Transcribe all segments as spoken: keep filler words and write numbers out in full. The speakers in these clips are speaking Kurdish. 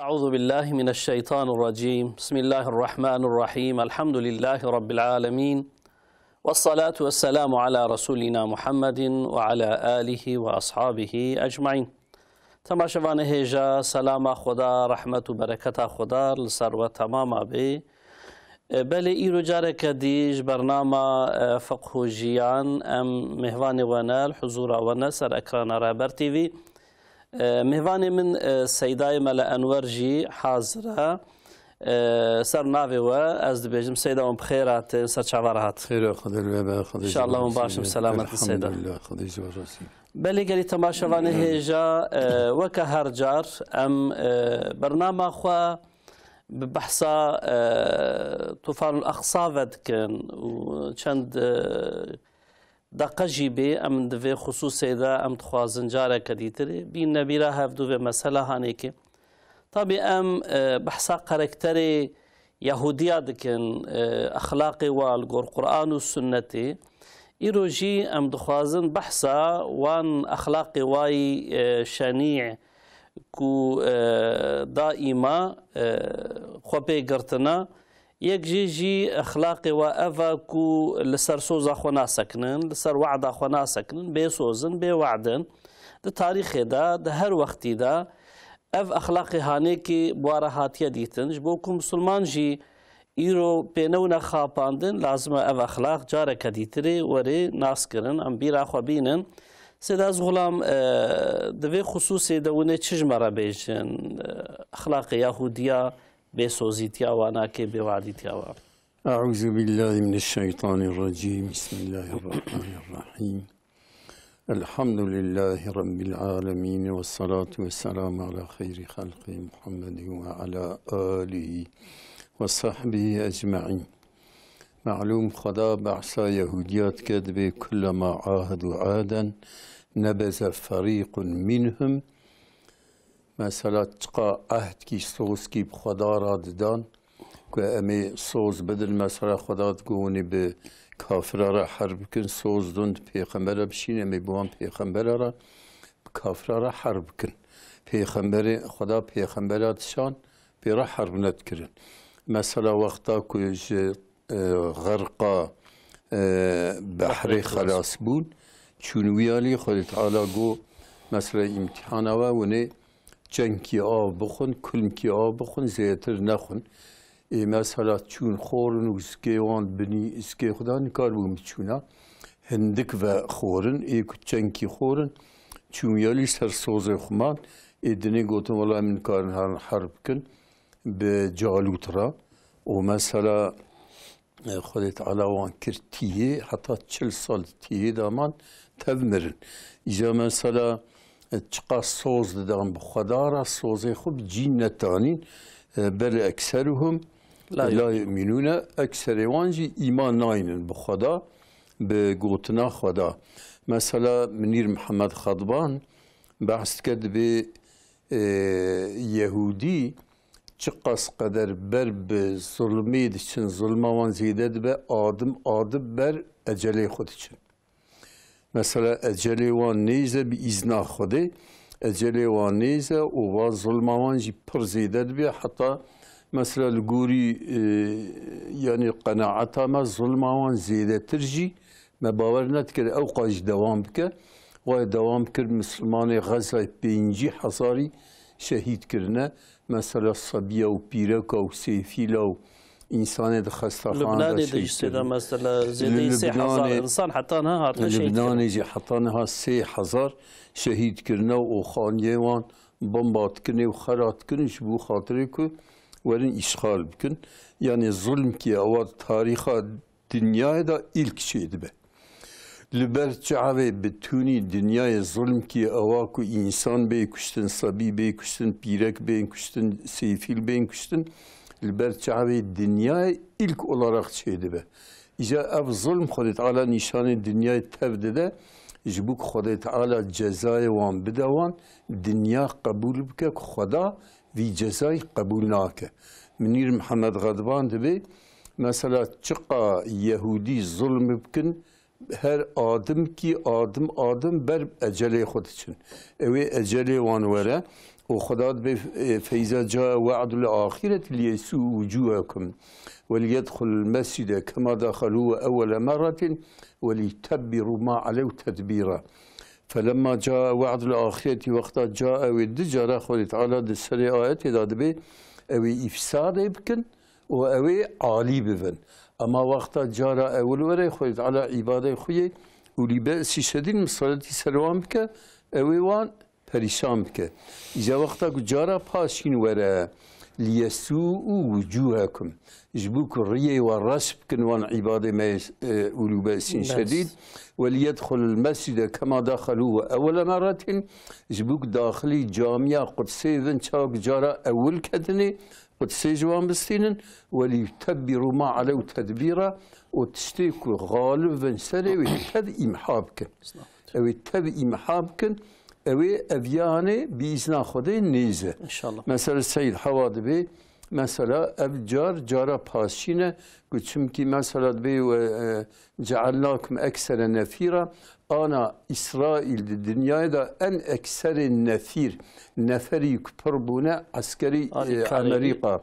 أعوذ بالله من الشيطان الرجيم. بسم الله الرحمن الرحيم. الحمد لله رب العالمين. والصلاة والسلام على رسولنا محمد وعلى آله وأصحابه أجمعين. Temaşevanê hêja, selama Xweda, rehmet û bereketa Xweda li ser we temama bê. E, belê îro careke dî ji bernama, e, Fiqh û Jiyan em mêhvanê we ne, li huzûra we ne ser ekrana Rehber T V. E, mêhvanê min, e, Seydayê Mele Enwer jî hazir e. E, ser navê we ez dibêjim Seyda, hûn bi xêr hatin, ser çava re hat. Xêra Xwedê li we be, Xwedê ji we razî be. Înşallah hûn baş in, selamet in Seyda. Elhamdulillah, Xwedê ji we razî be. Belê gelî temaşevanê hêja, e, weke her car em, e, bernama xwe bi behsa, e, Tufanul Aqsa ve dikin û çend, e, deqe jî bê, em di vê xisûsê de em dixwazin careke dîtirê bînine bîra hevdû vê mesela hanêkê. Tabî em, e, behsa karakterê Yahûdiya dikin, e, exlaqê wa li gor Quran û Sunnetê. Îro jî em dixwazin behsa wan exlaqê wayî, e, şenî ku, e, daîma, e, xwe pê girtina. Yek jê jî exlaqê wa ev e ku li ser soza xwe nasekinin, li ser wada xwe nasekinin, bê soz in, bê wad in. Di tarîxê de, di her wextî de ev exlaqê hanêkî bi wa re hatiye dîtin. Ji bo ku misilman jî îro pê newine xapandin, lazim e ev exlaq careke dîtirê werê naskirin, em bîra xwe bînin. Seyda Zuxulam, e, di vê xisûsê de hûn ê çi ji me re bêjin? E, exlaqê Yahûdiya, bêsozîtiya wan a, kê bêwadîtiya wan. أعوذ بالله من الشيطان الرجيم. بسم الله الرحمن الرحيم. الحمد لله رب العالمين، والصلاة والسلام على خير خلقه محمد وعلى آله وصحبه أجمعين. معلوم، Xweda behsa Yahûdiya dike, dibê كلما عاهدوا عهدا نبذ فريق منهم. Mesela çiqa ehdkî, sozkî bi Xweda re didan, ku em ê soz bidin, mesela Xweda digot hûn ê bi kafira re herb bikin, soz dûn di pêxembera bişîn, em ê bi wan pêxembera re, bi kafira re herb bikin. Pêxemberê Xweda pêxembera dişan, pê re herb nedikirin. Mesela wexta ku ji, e, xerqa, e, behrê xelas bûn, çûn wî alî, Xwedê Teala got, mesela îmtîhana we, hûn ê çenkî av bixwin, kulmkî av bixwin, zêdetir nexwin. Ê mesela çûn xorin û zikê wan binî, zikê xwe da nikaribûn biçûna. Hindik ve xorin, ê ku çenkî xorin, çûn wî alî ser sozê xwe man. Ê dinê gotin, wela em nikarin herin herb bikin bi Calût re. Û mesela, e, Xwedê Teala wan kir tîhê, heta çil sal tîhê de man, tev mirin. Îca mesela, e, çiqas soz didan bi Xweda re, sozê xwe bi cîn netanîn. E, bel ekseruhum la yu'minûne, ekserê wan jî îman naynin bi Xweda, bi gotina Xweda. Mesela Minîr Mihemed Xedban behs dike, dibê, e, Yehûdî çiqas qeder ber bi zulmê diçin, zulma wan zêde dibe, adim adim ber ecelê xwe diçin. Mesela ecelê wan nêze bi îzna Xwedê, ecelê wan nêze û va zulma wan jî pir zêde dibe, heta mesela li gorî, e, yanî qenaeta me zulma wan zêdetir jî me bawer nedikir, ewqa jî dewam bike. Wayê dewam kir, misilmanê Xezayê pêncî hezarî şehîd kirine. Mesela sebiya û pîreka û sêfîla û însanê di xestaxane de şehîd kirine. Li Lubnanê de jî sê de mesela zêdeyî sê hezar însan heta niha hatine şehîd kirin. Li Lubnanê jî heta niha sê hezar şehîd kirine û xaniyê wan bomba dikin û xera dikin ji bo xatirê ku werin îşxal bikin. Yanî zulmkî ewa di tarîxa dinyayê de îlk çêdibe. Li ber çavê bitûnî dinyayê zulmkî ewa ku însan bê kuştin, sebî bê kuştin, pîrek bê kuştin, sêfîl bê kuştin, li ber çavê dinyayê îlk olarak çêdibe. Îca ev zulm Xwedê Teala nîşanê dinyayê tev dide, ji bo ku Xwedê Teala cezayê wan bide wan, dinya qebûl bike ku Xweda vî cezayî qebûl nake. Minîr Mihemed Xedban dibê, mesela çiqa Yehûdî zulm bikin, her adimkî adim adim ber ecelê xwe diçin. Ew ê ecelê wan were Û Xweda dibê, e, "Feyza ca we'dul ahireti liyesû wucûhekum ve liyedxulul mescide kema daxalû ewwele merretin ve liyutebbiru ma alew tedbîra." Felemma ca we'dul ahireti, wexta ca ew ê du cara Xwedê Teala di serê ayetê de dibê, ew ê îfsadê bikin û ew ê alî bibin. Ema wexta cara ewil were, Xwedê Teala îbadê xwe yê ulî be'sî şedîd misaletî ser wan bike, ew ê wan perîşan bike. Îca wexta ku cara paşîn were, "Liyesû'û wucûhekum", ji bo ku riyê we reş bikin wan îbadê me yê, e, ulû be'sîn Bes. şedîd, "Ve liyedxulul mescide kema daxalû ve ewwele merretin", ji bo ku daxilî camiya Qudsê bin çawa ku cara ewil ketinê, Qudsê ji wan bistînin, "Ve liyutebbiru ma alew tedbîra", û tiştê ku xalib bin serê wê tev îmha bikin. Ew ê tev îmha bikin, ew ê ev yanê bi îzna Xwedê nêze. İnşallah. Mesela Seyyid Hewa dibê, mesela ev car, cara paşîn e, ku çimkî mesela dibê we, e, "Cealnakum eksere nefîra", ana Îsraîl di dinyayê de en ekserê nefîr, neferî ku pir bûne eskerî, Alîkarî. e, Amerîka,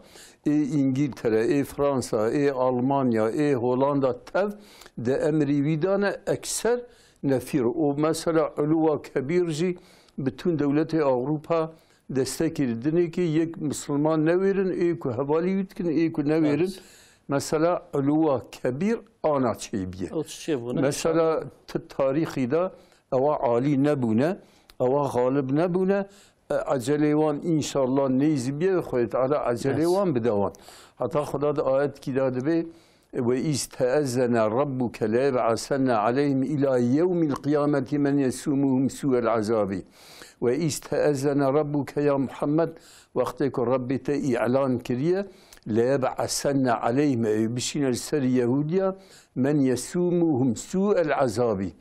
ê Îngîltere, ê Fransa, ê Almanya, ê Holanda tev di emrî wî de ne ekser nefîr. Û mesela uluwa kebîr jî bütün dewletê Ewropa destekê li dinê kê, yek misilman newêrin, ê ku hevalî wî dikin, ê ku newêrin. Evet. Mesela uluwa kebîr ana çêbîye. O çi çêbûne? Mesela ti tarîxî de ewa alî nebûne, ewa xalib nebûne. E, ecelê wan înşallah nêzî bîye, Xwedê Teala ecelê Yes. wan bide wan. Heta Xweda di ayetkî de dibê, "Ve iz teezzene rabbuke leyeb'asenne aleyhim ila yewmil qiyameti men yesumuhum su'el azabi." "Ve iz teezzene rabbuke ya Muhammed", wextê ku Rebbê te îlan kiriye, "leyeb'asenne aleyhim", ew bişîne li ser Yehudiya, "men yesumuhum su'el azabi."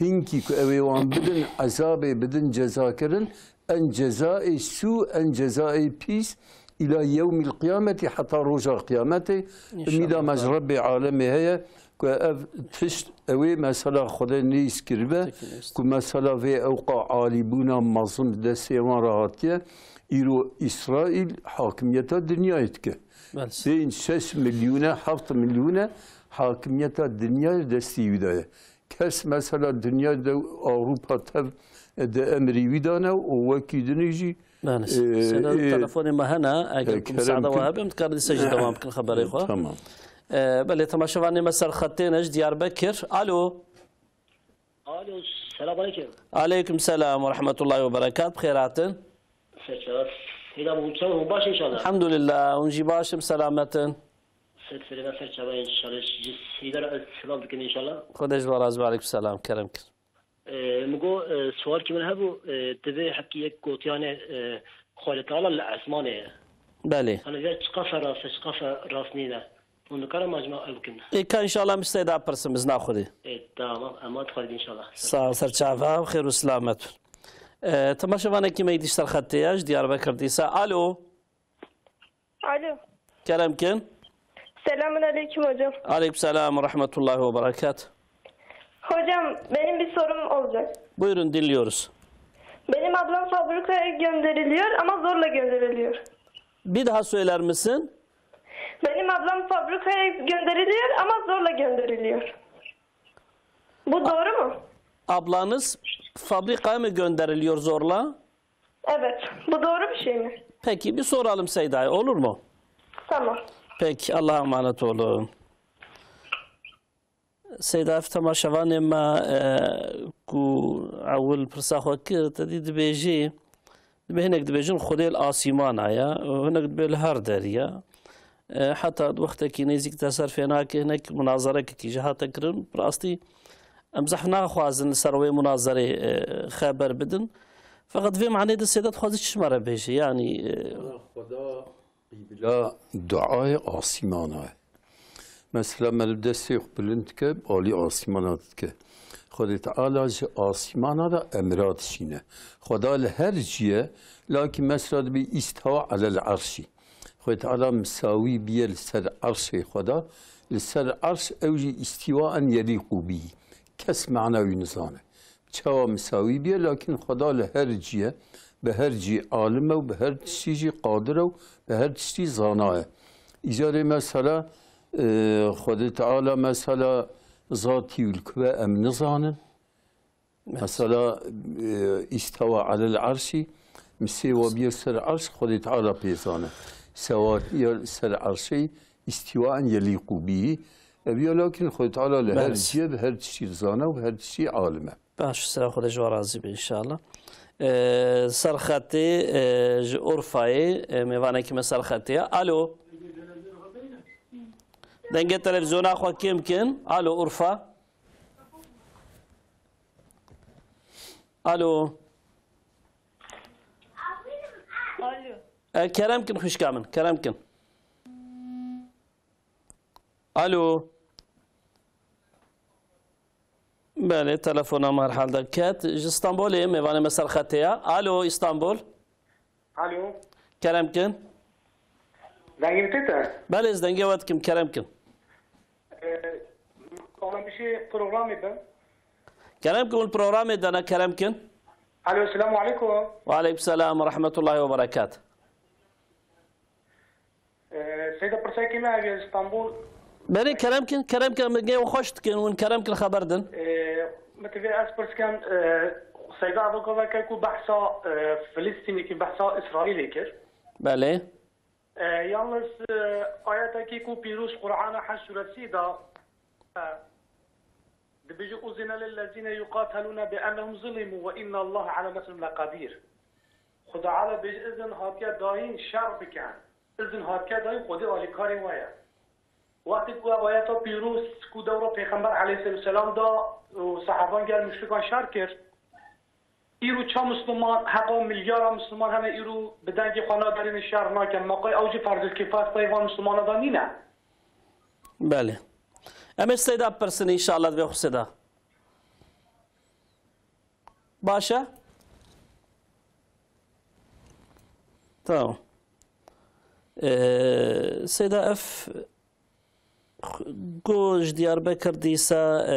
Hinkî ku ew ê wan bidin, ezabê bidin, ceza kirin, en cezayê sû, en cezayê pîs, îla yewmîl qiyameti, heta roja qiyametê. İnşallah. Umîda me ji Rebbê alemê heye ku ev tişt, ew ê mesela Xwedê nêz kiribe, Tekin est. Ku mesela vê ewqa alîbûna mezin bi destê wan re hatiye, îro Îsraîl hakimiyeta dinyayê dike. Belê. Pênc, şeş milyûne, heft milyûne hakimiyeta dinyayê destî wî de ye. Kes mesela dinya de Ewropa tev de emrî wî dane û wekî dinê jî, Belê. e, Sena e, telefonê me hene, eger e, ku kerem misada we kin. Hebe, em dikarin dîsa jî dewam bikin xeberê xwe. Tamam. E, belê, temaşevanê me ser xetê ne ji Diyarbekir. Alo. Alo, selam aleyküm. Aleyküm selam ve rahmetullahi ve berekat. Bi xêr hatin. Serçe, Seyda, bu çav baş inşallah. Elhamdülillah, hûn jî baş in, selamet in. Ser serê me, ser çava inşallah. Ji Seyda re ez selam dikim inşallah. Xwedê ji we razî be, aleyküm selam, kerem kir. Ee, min got, e, sualkî min hebû, e, divê hepkî yek gotiyane, e, Xwedê Teala li esmanê ye. Belê. Hani vê çiqasa rast e, çiqasa rast nîne. Hûn dikarin ma ji me ew bikin. Ê, ka inşallah min Seyda pirsim, izna Xwedê. Ê, tamam, eman Xwedê inşallah. Sağ ol, ser çava, xêr û selamet. E, temaşevanekî me yî dî ji ser xetê ye, ji Diyarbekir dîsa. Alo. Alo. Kerem kin. Selamun aleyküm hocam. Aleyküm selam ve rahmetullahi ve berekat. Hocam, benim bir sorum olacak. Buyurun, dinliyoruz. Benim ablam fabrikaya gönderiliyor ama zorla gönderiliyor. Bir daha söyler misin? Benim ablam fabrikaya gönderiliyor ama zorla gönderiliyor. Bu doğru mu? Ablanız fabrikaya mı gönderiliyor zorla? Evet, bu doğru bir şey mi? Peki, bir soralım Seyda'ya, olur mu? Tamam. Peki, Allah'a emanet olun. Seyda, ev temaşevanê me, e, ku ewil pirsa xwe kir, te dî dibêjî, dibê hinek dibêjin Xwedê li asîmana ye, hinek dibê li her derê ye. E, heta wextekî nêzîk te ser fê nake, hinek munazerekekî jî hate kirin. Bi rastî em zehf naxwazin li ser wê munazerê, e, xeber bidin. Feqet vê manê de Seyda dixwaze çi ji me re bêje? Yanî, e, Xweda qîbila duayê asîmana ye. Mesela me li destê xwe bilind dike, alî asîmana dike. Xwedê Teala ji asîmana de emra dişîne. Xweda li her cî ye, lakî mesela dibê îstewa elel erşî. Xwedê Teala misawî bîye li ser erşê Xweda, li ser erş ew jî îstîwaen yelîqû bî. Kes mana wî nizane. Çawa misawî bîye, lakîn Xweda li her cî ye. bi her cî alim e û bi her tiştî jî qadir e û bi her tiştî zana ye. Îcarê mesela, e, Xwedê Teala mesela zatî û li ku be em nizanin. Mesela, e, istewa alel arşî, misê wa bîye ser arş, Xwedê Teala pê zane. Sewatiya ser arşê îstiwaen yelîqû bî. Ev ya lakin Xwedê Teala li her Belê. cihê bi her tiştî zane û her tiştî alim e. Baş, sera Xwedê ji we razî be înşallah. Ee, ser xetê, e, ji Urfayê, e, mêvanekî me ser xetê ye. Alo. Dengê televizyona xwe kêm kin. Alo, Urfa. Alo. Alo. E, kerem kin xwişka min, kerem kin. Alo. Belê, telefona me herhalde ket. Ji Stenbolê mêvanê me ser xetê ye. Alo, Stenbol. Alo. Kerem kin. Dengê min tê te? Belê, ez dengê we dikim, kerem kin. Ee, Ola bir şey programê bin. Kerem kin, hûn programê de ne, kerem kin. Alo, selamu aleykum. Ve aleykum selam ve rahmetullahi ve berekat. Ee, Seyda, pirsekî me heye ji Stenbol. Belê, kerem kin, kerem kin, min gê xweş dikin, hûn kerem kin xeber din. Ee, min divê ez pirs kem, ee, Seyda, ev gaveke ku behsa, ee, Filistînê kir, behsa Îsraîlê kir. Belê. Ee, yalnız, ee, ayetekî ku pîroz Qur'ana Heş suresî de, ee, dibêje, "Uzine lillezîne yuqatelûne bi ennehum zulimû ve innallahe ala nesrihim leqedîr." Xuda Teala bêje, izin hatiye dayîn şer bikin. Izin hatiye dayîn, Xwedê alîkarê we ye. Wextê ku ev ayeta pîroz ku dewra Pêxember aleyhisselam da û sehaban gel muşrikan şer kir, îro ça Misliman, heqa milyara Misliman hene îro bi dengê xwe naderîne şer nakin. Ma qey ew jî ferzul kifayet pey van Mislimana da nîne? Belê. Em ê Seyda bipirsin înşallah, divê xwe Seyda. Baş e? Tamam. Ee, Seyda, ev go ji Diyarbekir dîsa, ee,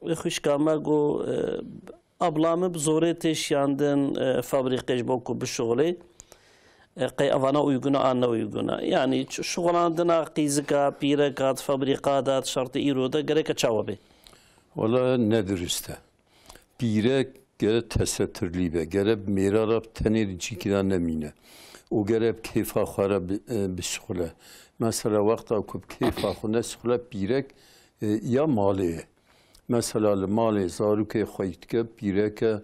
wê xwişka me go, ee, abla min bi zorê tê şiyandin, ee, fabrîqê ji bo ku bişuxulê. Ee, qey evana uyguna an ne uyguna? Yani ç-, şuxulandina qîzika, pîreka di fabrîqa de, di şertê îro de gereke çawa bê? Wala ne dirust e. Pîrek gere tesetirlî be, gere bi mêra re bi tenê di cîkî de nemîne û gere bi kêfa xwe re bi-, e, bişixule. Mesela wexta ku bi kêfa xwe neşixule pîrek, e, ya malê ye. Mesela li malê zarokê xweyî dike, pîreke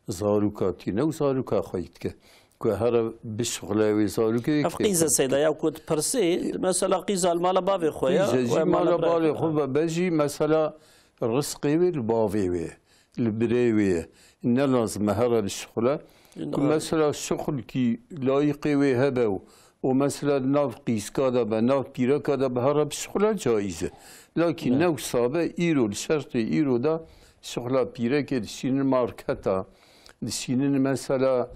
zaroka tîne û zaroka xweyî dike. Ku here bişixule wê zarokê. Ev qîze kêfa Seyda dike. Ya ku dipirsê, mesela qîza li mala bavê xwe ye, Qîze jî we mala mala bavê bavê xwe xwe. Be, be jî mesela rizqê wê li bavê wê ye. Li birê wê ye. Ne lazim e here bişixule. Ku Doğru. Mesela şixulkî layîqê wê hebe û, û mesela di nav qîzka de be, nav pîreka de be here bişixule caiz e. Lakîn Ne. ne wisa be îro, li şertê îro de şixula pîrekê dişînin marketa, dişînin mesela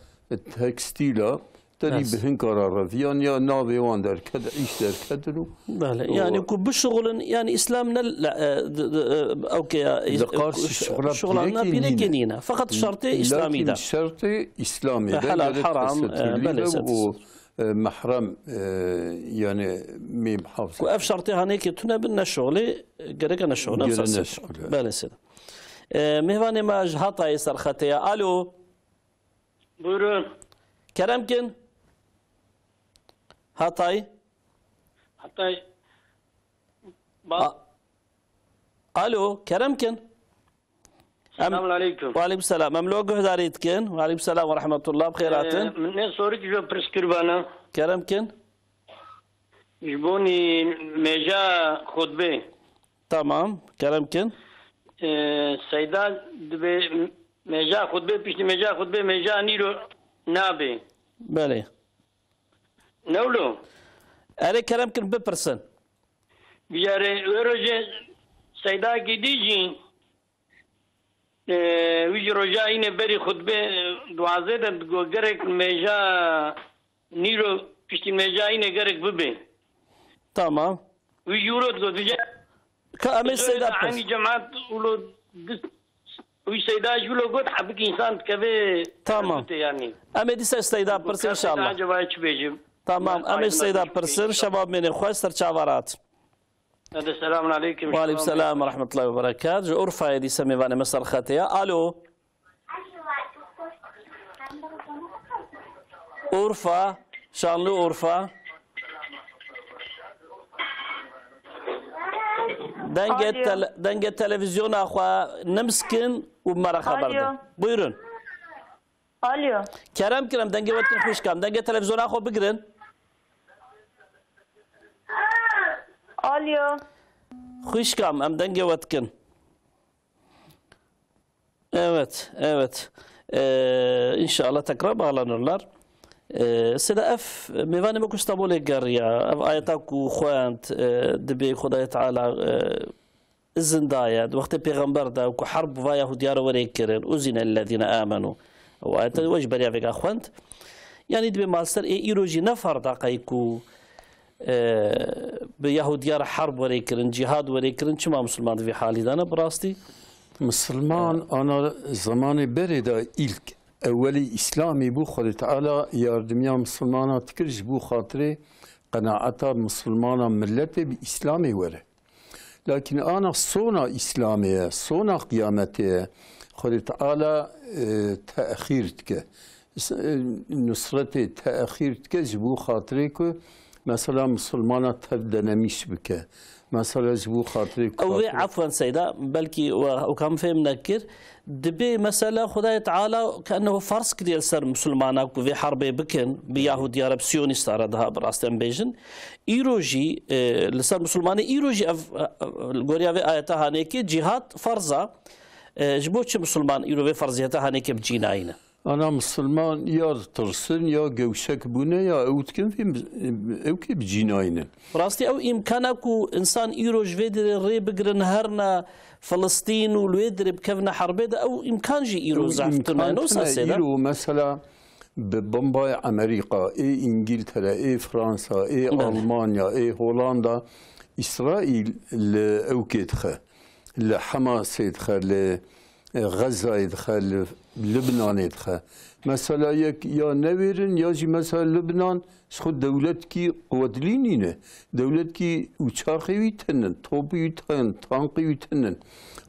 tekstîla, Terî Bes. bi hin kara reviyan ya navê wan derket, îş derketin û Belê, û yani ku bişuxulin, yani Îslam ne le-, e, d-, d-, e, ew ke ya, Li e, qarşî ku şuxula şuxulana pîrekê pîrekê nîne. nîne. Feqet şertê Îslamî Lakin de. şertê Îslamî E, de helal, gerek haram, e, tesetirlî belê be sebit. û, e, mehrem, e, yani mê muhafaza. Ku ev şertê hanê ke tune bin ne şuxulê, e, gereke ne şuxulê, Gere ev sas. ne şuxulê. Belê sêda. E, mêvanê me ji Hatayê ser xetê ya. Alo. Buyurun. Kerem kin. Hatay. Hatay. Ba- A-, Alo, kerem kin. Em- Selamun aleyküm. Ve aleyküm selam. Em lo guhdarî dikin. Ve aleyküm selam ve rahmetullah. Bi xêr hatin. Ee, min ne soru ki jo pirs kir bana. Kerem kin. Ji bonî mêja xutbê. Tamam, kerem kin. Ee, Seyda dibe mêja xutbê, piştî mêja xutbê, mêja nîro nabe. Belê. Ne wilo? Erê, kerem kin, bipirsin. Biyare, wê rojê Seyda gidî jî, e, wî jî roja îne berî xutbê, e, duazê de digo gerek mêja nîro, piştî mêja îne gerek bibe. Tamam. Wî jî wilo digo, dije, Ka em ê Seyda pers. Eynî cemaat wilo di-, Wî Seyda ji wilo got, hebik însan dikeve Tamam. Gotê yanî. Em ê dîsa Seyda pirsin Ka Seyda inşallah. Acaba çi bêjim? Tamam, em ê Seyda pirsin, şeva bimêne xweş, ser çava rat. Hadi, selamun aleyküm. Ve aleyküm selam ve rahmetullahi ve berekat. Ji Urfayê dîsa mêvanê me ser xetê ya. Alo. Urfa, Şanlıurfa. Dengê Alo. Tele-, dengê televizyona xwe nimz kin û me re xeber Alo. De. Buyurun. Alo. Kerem kirim, dengê we dikin xwişkam. Dengê televizyona xwe bigirin. Alo. Xwişkam, em dengê we dikin. Evet, evet. Ee, inşallah tekrar bağlanırlar. Ee, Seyda, ev mêvanê me ku Stenbolê geriya, ev ayeta ku xwend, e, dibê Xwedayê Teala, e, izin daye, di wextê pêxember de ku herb va Yahudiyara werê kirin, uzine lillezine amenu. Ew ayete we ji beriya vêga xwend. Yanî dibê ma li ser ê îro jî ne ferda qey ku e, bi Yahudiyara herb werê kirin, cîhad werê kirin, çima Musulman di vî halî de ne bi rastî? Musulman ana zemanê berê de ilk ewelî Îslamî bû, Xwedê Teala yardimiya Musulmana dikir ji bo xatirê qenaeta Musulmana milletê bi Îslamê were. Lakîn ana sona Îslamê ye, sona qiyametê ye. Xwedê Teala, e, te'xîr dike. S-, e, nusretê te'xîr dike ji bo xatirê ku mesela misilmana tev denemîş bike. Mesela ji bo xatirê ku Ew vê xatirê efwen Seyda, belkî we û kam fêm nekir. Dibê mesela Xwedayê Teala keennehu ferz kiriye li ser misilmana ku vê herbê bikin, bi Yahudiyara, bi Siyonîsta re daha bi rastî em bêjin. Îro jî, e, li ser misilmanê îro jî ev, e, e, li goriya vê ayeta hanê ke cîhad ferz a. E, ji bo çi misilman îro vê ferziyeta hanê ke bi cî nayîne? Ana misilman ya ditirsin, ya gewşek bûne, ya ew dikin vê, ew kê bi cî nayînin. Bi rastî ew îmkana ku însan îro ji vê derê rê bigirin, herine Filistîn û li wê derê bikevine herbê de, ew îmkan jî îro Ew zehf tune. îmkan Ne wisa tune, Seyda? Îro mesela bi bombayê Amerîka, ê Îngiltere, ê Fransa, ê Belê. Almanya, ê Holanda, Îsraîl li ew kê dixe, li Hamasê dixe, li Xezayê dixe, li Libnanê dixe. Mesela yek ya newêrin ya jî mesela Libnan ji xwe dewletkî quwetlî nîne. Dewletkî uçaxê wî tinin, topî wî tinin, tankî wî tinin.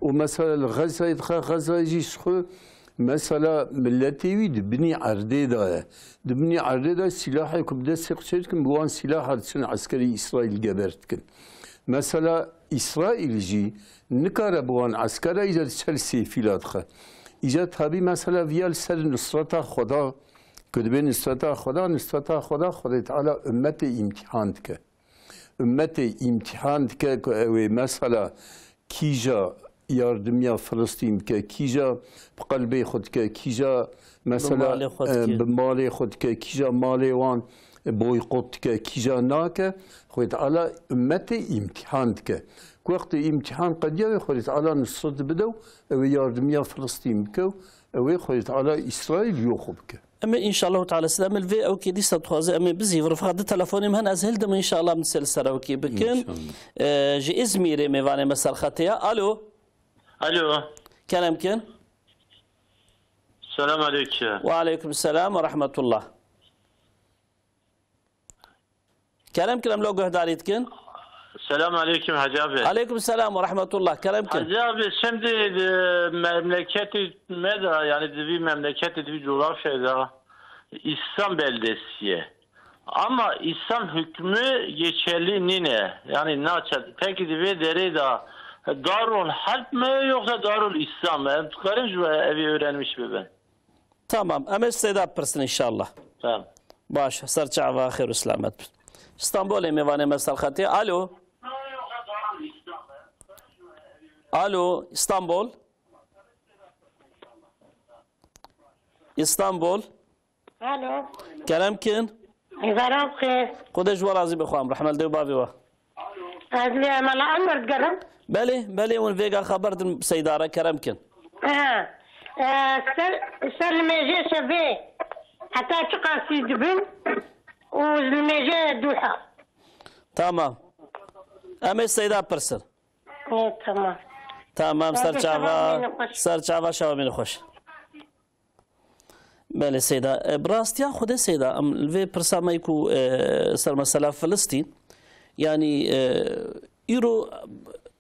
Û mesela li Xezayê dixe, Xezayê jî ji xwe mesela miletê wî di binî erdê de ye. Di binî erdê de sîlahê ku bi destê xwe çêdikin, bi wan sîlaha diçin eskerî Îsraîl geber dikin. Mesela Îsraîl jî nikare bi wan eskera îca diçe li sêfîla dixe. Îca tabî mesela viya li ser nusreta Xweda, ku dibê nusreta Xweda, nusreta Xweda, Xwedê Teala ummetê îmtîhan dike. Ummetê îmtîhan dike ku ew ê mesela kîja yardimiya Filistîn dike, kîja bi qelbê xwe dike, kîja mesela, malê xwe e, dike. Bi malê xwe dike, kîja malê wan boykot dike, kîja nake, Xwedê Teala ummetê îmtîhan dike. Ku wextê îmtîhan qediya wê Xwedê Teala nusret bide û ew ê yardimiya Filistîn bike û ew ê Xwedê Teala Îsraîl yoxu bike. Em ê înşallahu teala, Seyda, em li vê ewkê dîsa dixwaze em ê bizîvin. Fakat di telefonê min hene, ez hildim înşallah em dîsa li ser ewkê bikin. İnşallah. Ee, ji Îzmîrê mêvanê me ser xetê ya. Alo. Alo. Kerem kin. Selam aleyküm. Ve aleyküm selam ve rahmetullah. Kerem kin, em lo guhdarî dikin. Selam aleyküm Hacı abi. Aleyküm selam ve rahmetullah. Kerem kin. Hacı abi, şimdi, e, memleketi me de, yani di vî memleketi, di vî coğrafyayê de İslam beldesiye. Ama İslam hükmü geçerli nîne. Yani naçe, peki di vê derê de Darul Harp mi yoksa Darul İslam mı? Em dikarin ji we evî öğrenmiş bibin. Tamam, em ê Seyda bipirsin inşallah. Tamam. Baş, ser çava xêr û selamet bin. Stenbolê mêvanê me ser xetê. Alo. Alo, Stenbol. Stenbol. Alo. Kerem kin. Êvara bixêr. Xwedê ji we razî be, xwam, rehmel dê û bavê we. Ez li Mela Enwer digerim. Belê, belê, hûn vêga xeber din Seyda re, kerem kin. Ha. E, ser, ser li mêjê şevê heta çiqasî dibin û li mêjê duha. Tamam. Em ê Seyda pirsin. E, tamam. Tamam, ser çava, ser çava şewa min xweş. Belê Seyda. E, bi rastiya Xwedê Seyda, em li vê pirsa me ku, e, ser mesela Filistîn, yanî, e, îro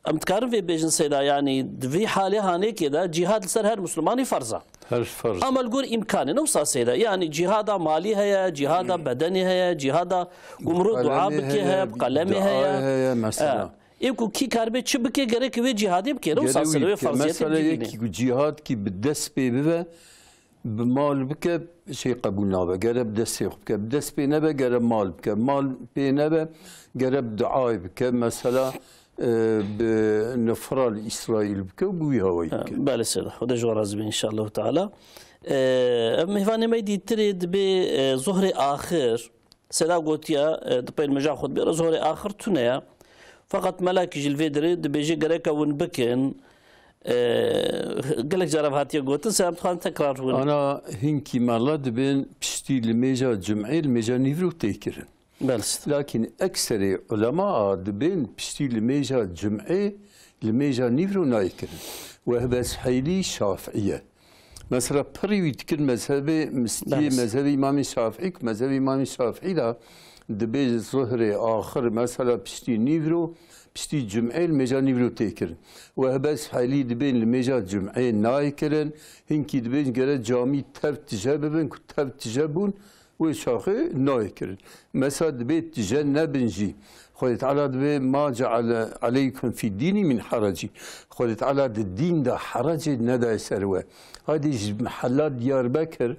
em dikarin vê bêjin Seyda, yanî di vî halê hanêkê de cîhad li ser her Muslimanî ferz e. Her ferz. Ama li gor îmkanê ne wisa Seyda. Yanî cîhada malî heye, cîhada bedenê heye, cîhada ku mirov dua bike heye, bi qelemê heye. Heye, mesela. E, ê ku kî karibe çi bike, gerek wê cîhadê bike. Ne wisa Seyda, wê ferziyetê bigihîne. Mesela yekî ku cîhad kî bi dest pê bibe, bi mal bike, şey qebûl nabe. Gere bi destê xwe bike. Bi dest pê nebe, gere mal bike. Mal pê nebe, gere bi duayê bike. Mesela, e, bi nifra li Îsraîl bike û bi wî hawayî bike. Belê Seyda. Xwedê ji we razî be înşallah teala. E, ev mêvanê me dîtirê dibê, e, zuhrê axir. Seyda gotiye, e, di pey li meja xwe dibê re zuhrê axir tune ye. Feqet melekî jî li vê derê dibêje gereke hûn bikin. E, gelek cara hatiye gotin, Seyda em dixwazin tekrar hûn. Ana hinkî mala dibên piştî li mêja cumê, li mêja nîvro tê kirin. Belê Seyda. Lakîn ekserê ulema a dibên piştî li mêja cumê, li mêja nîvro nayê kirin. Wehbe Suheylî Şafî ye. Mesela pirî wî dikir mezhebê, mistiyê mezhebê Îmamê Şafî, ku mezhebê Îmamê Şafî de dibê zuhrê axir, mesela piştî nîvro, piştî cumê li mêja nîvro tê kirin. Wehbe Suheylî dibên li mêja cumê nayê kirin, hinkî dibên gere camî tev tije bibin, ku tev tije bûn, wê çaxê nayê kirin. Mesela dibê tije nebin jî. Xwedê Teala dibê, "Ma ceale aleykum fî dînî min harecî." Xwedê Teala di dîn de herecê nedaye ser we. Haydî ji mehella Diyarbekir,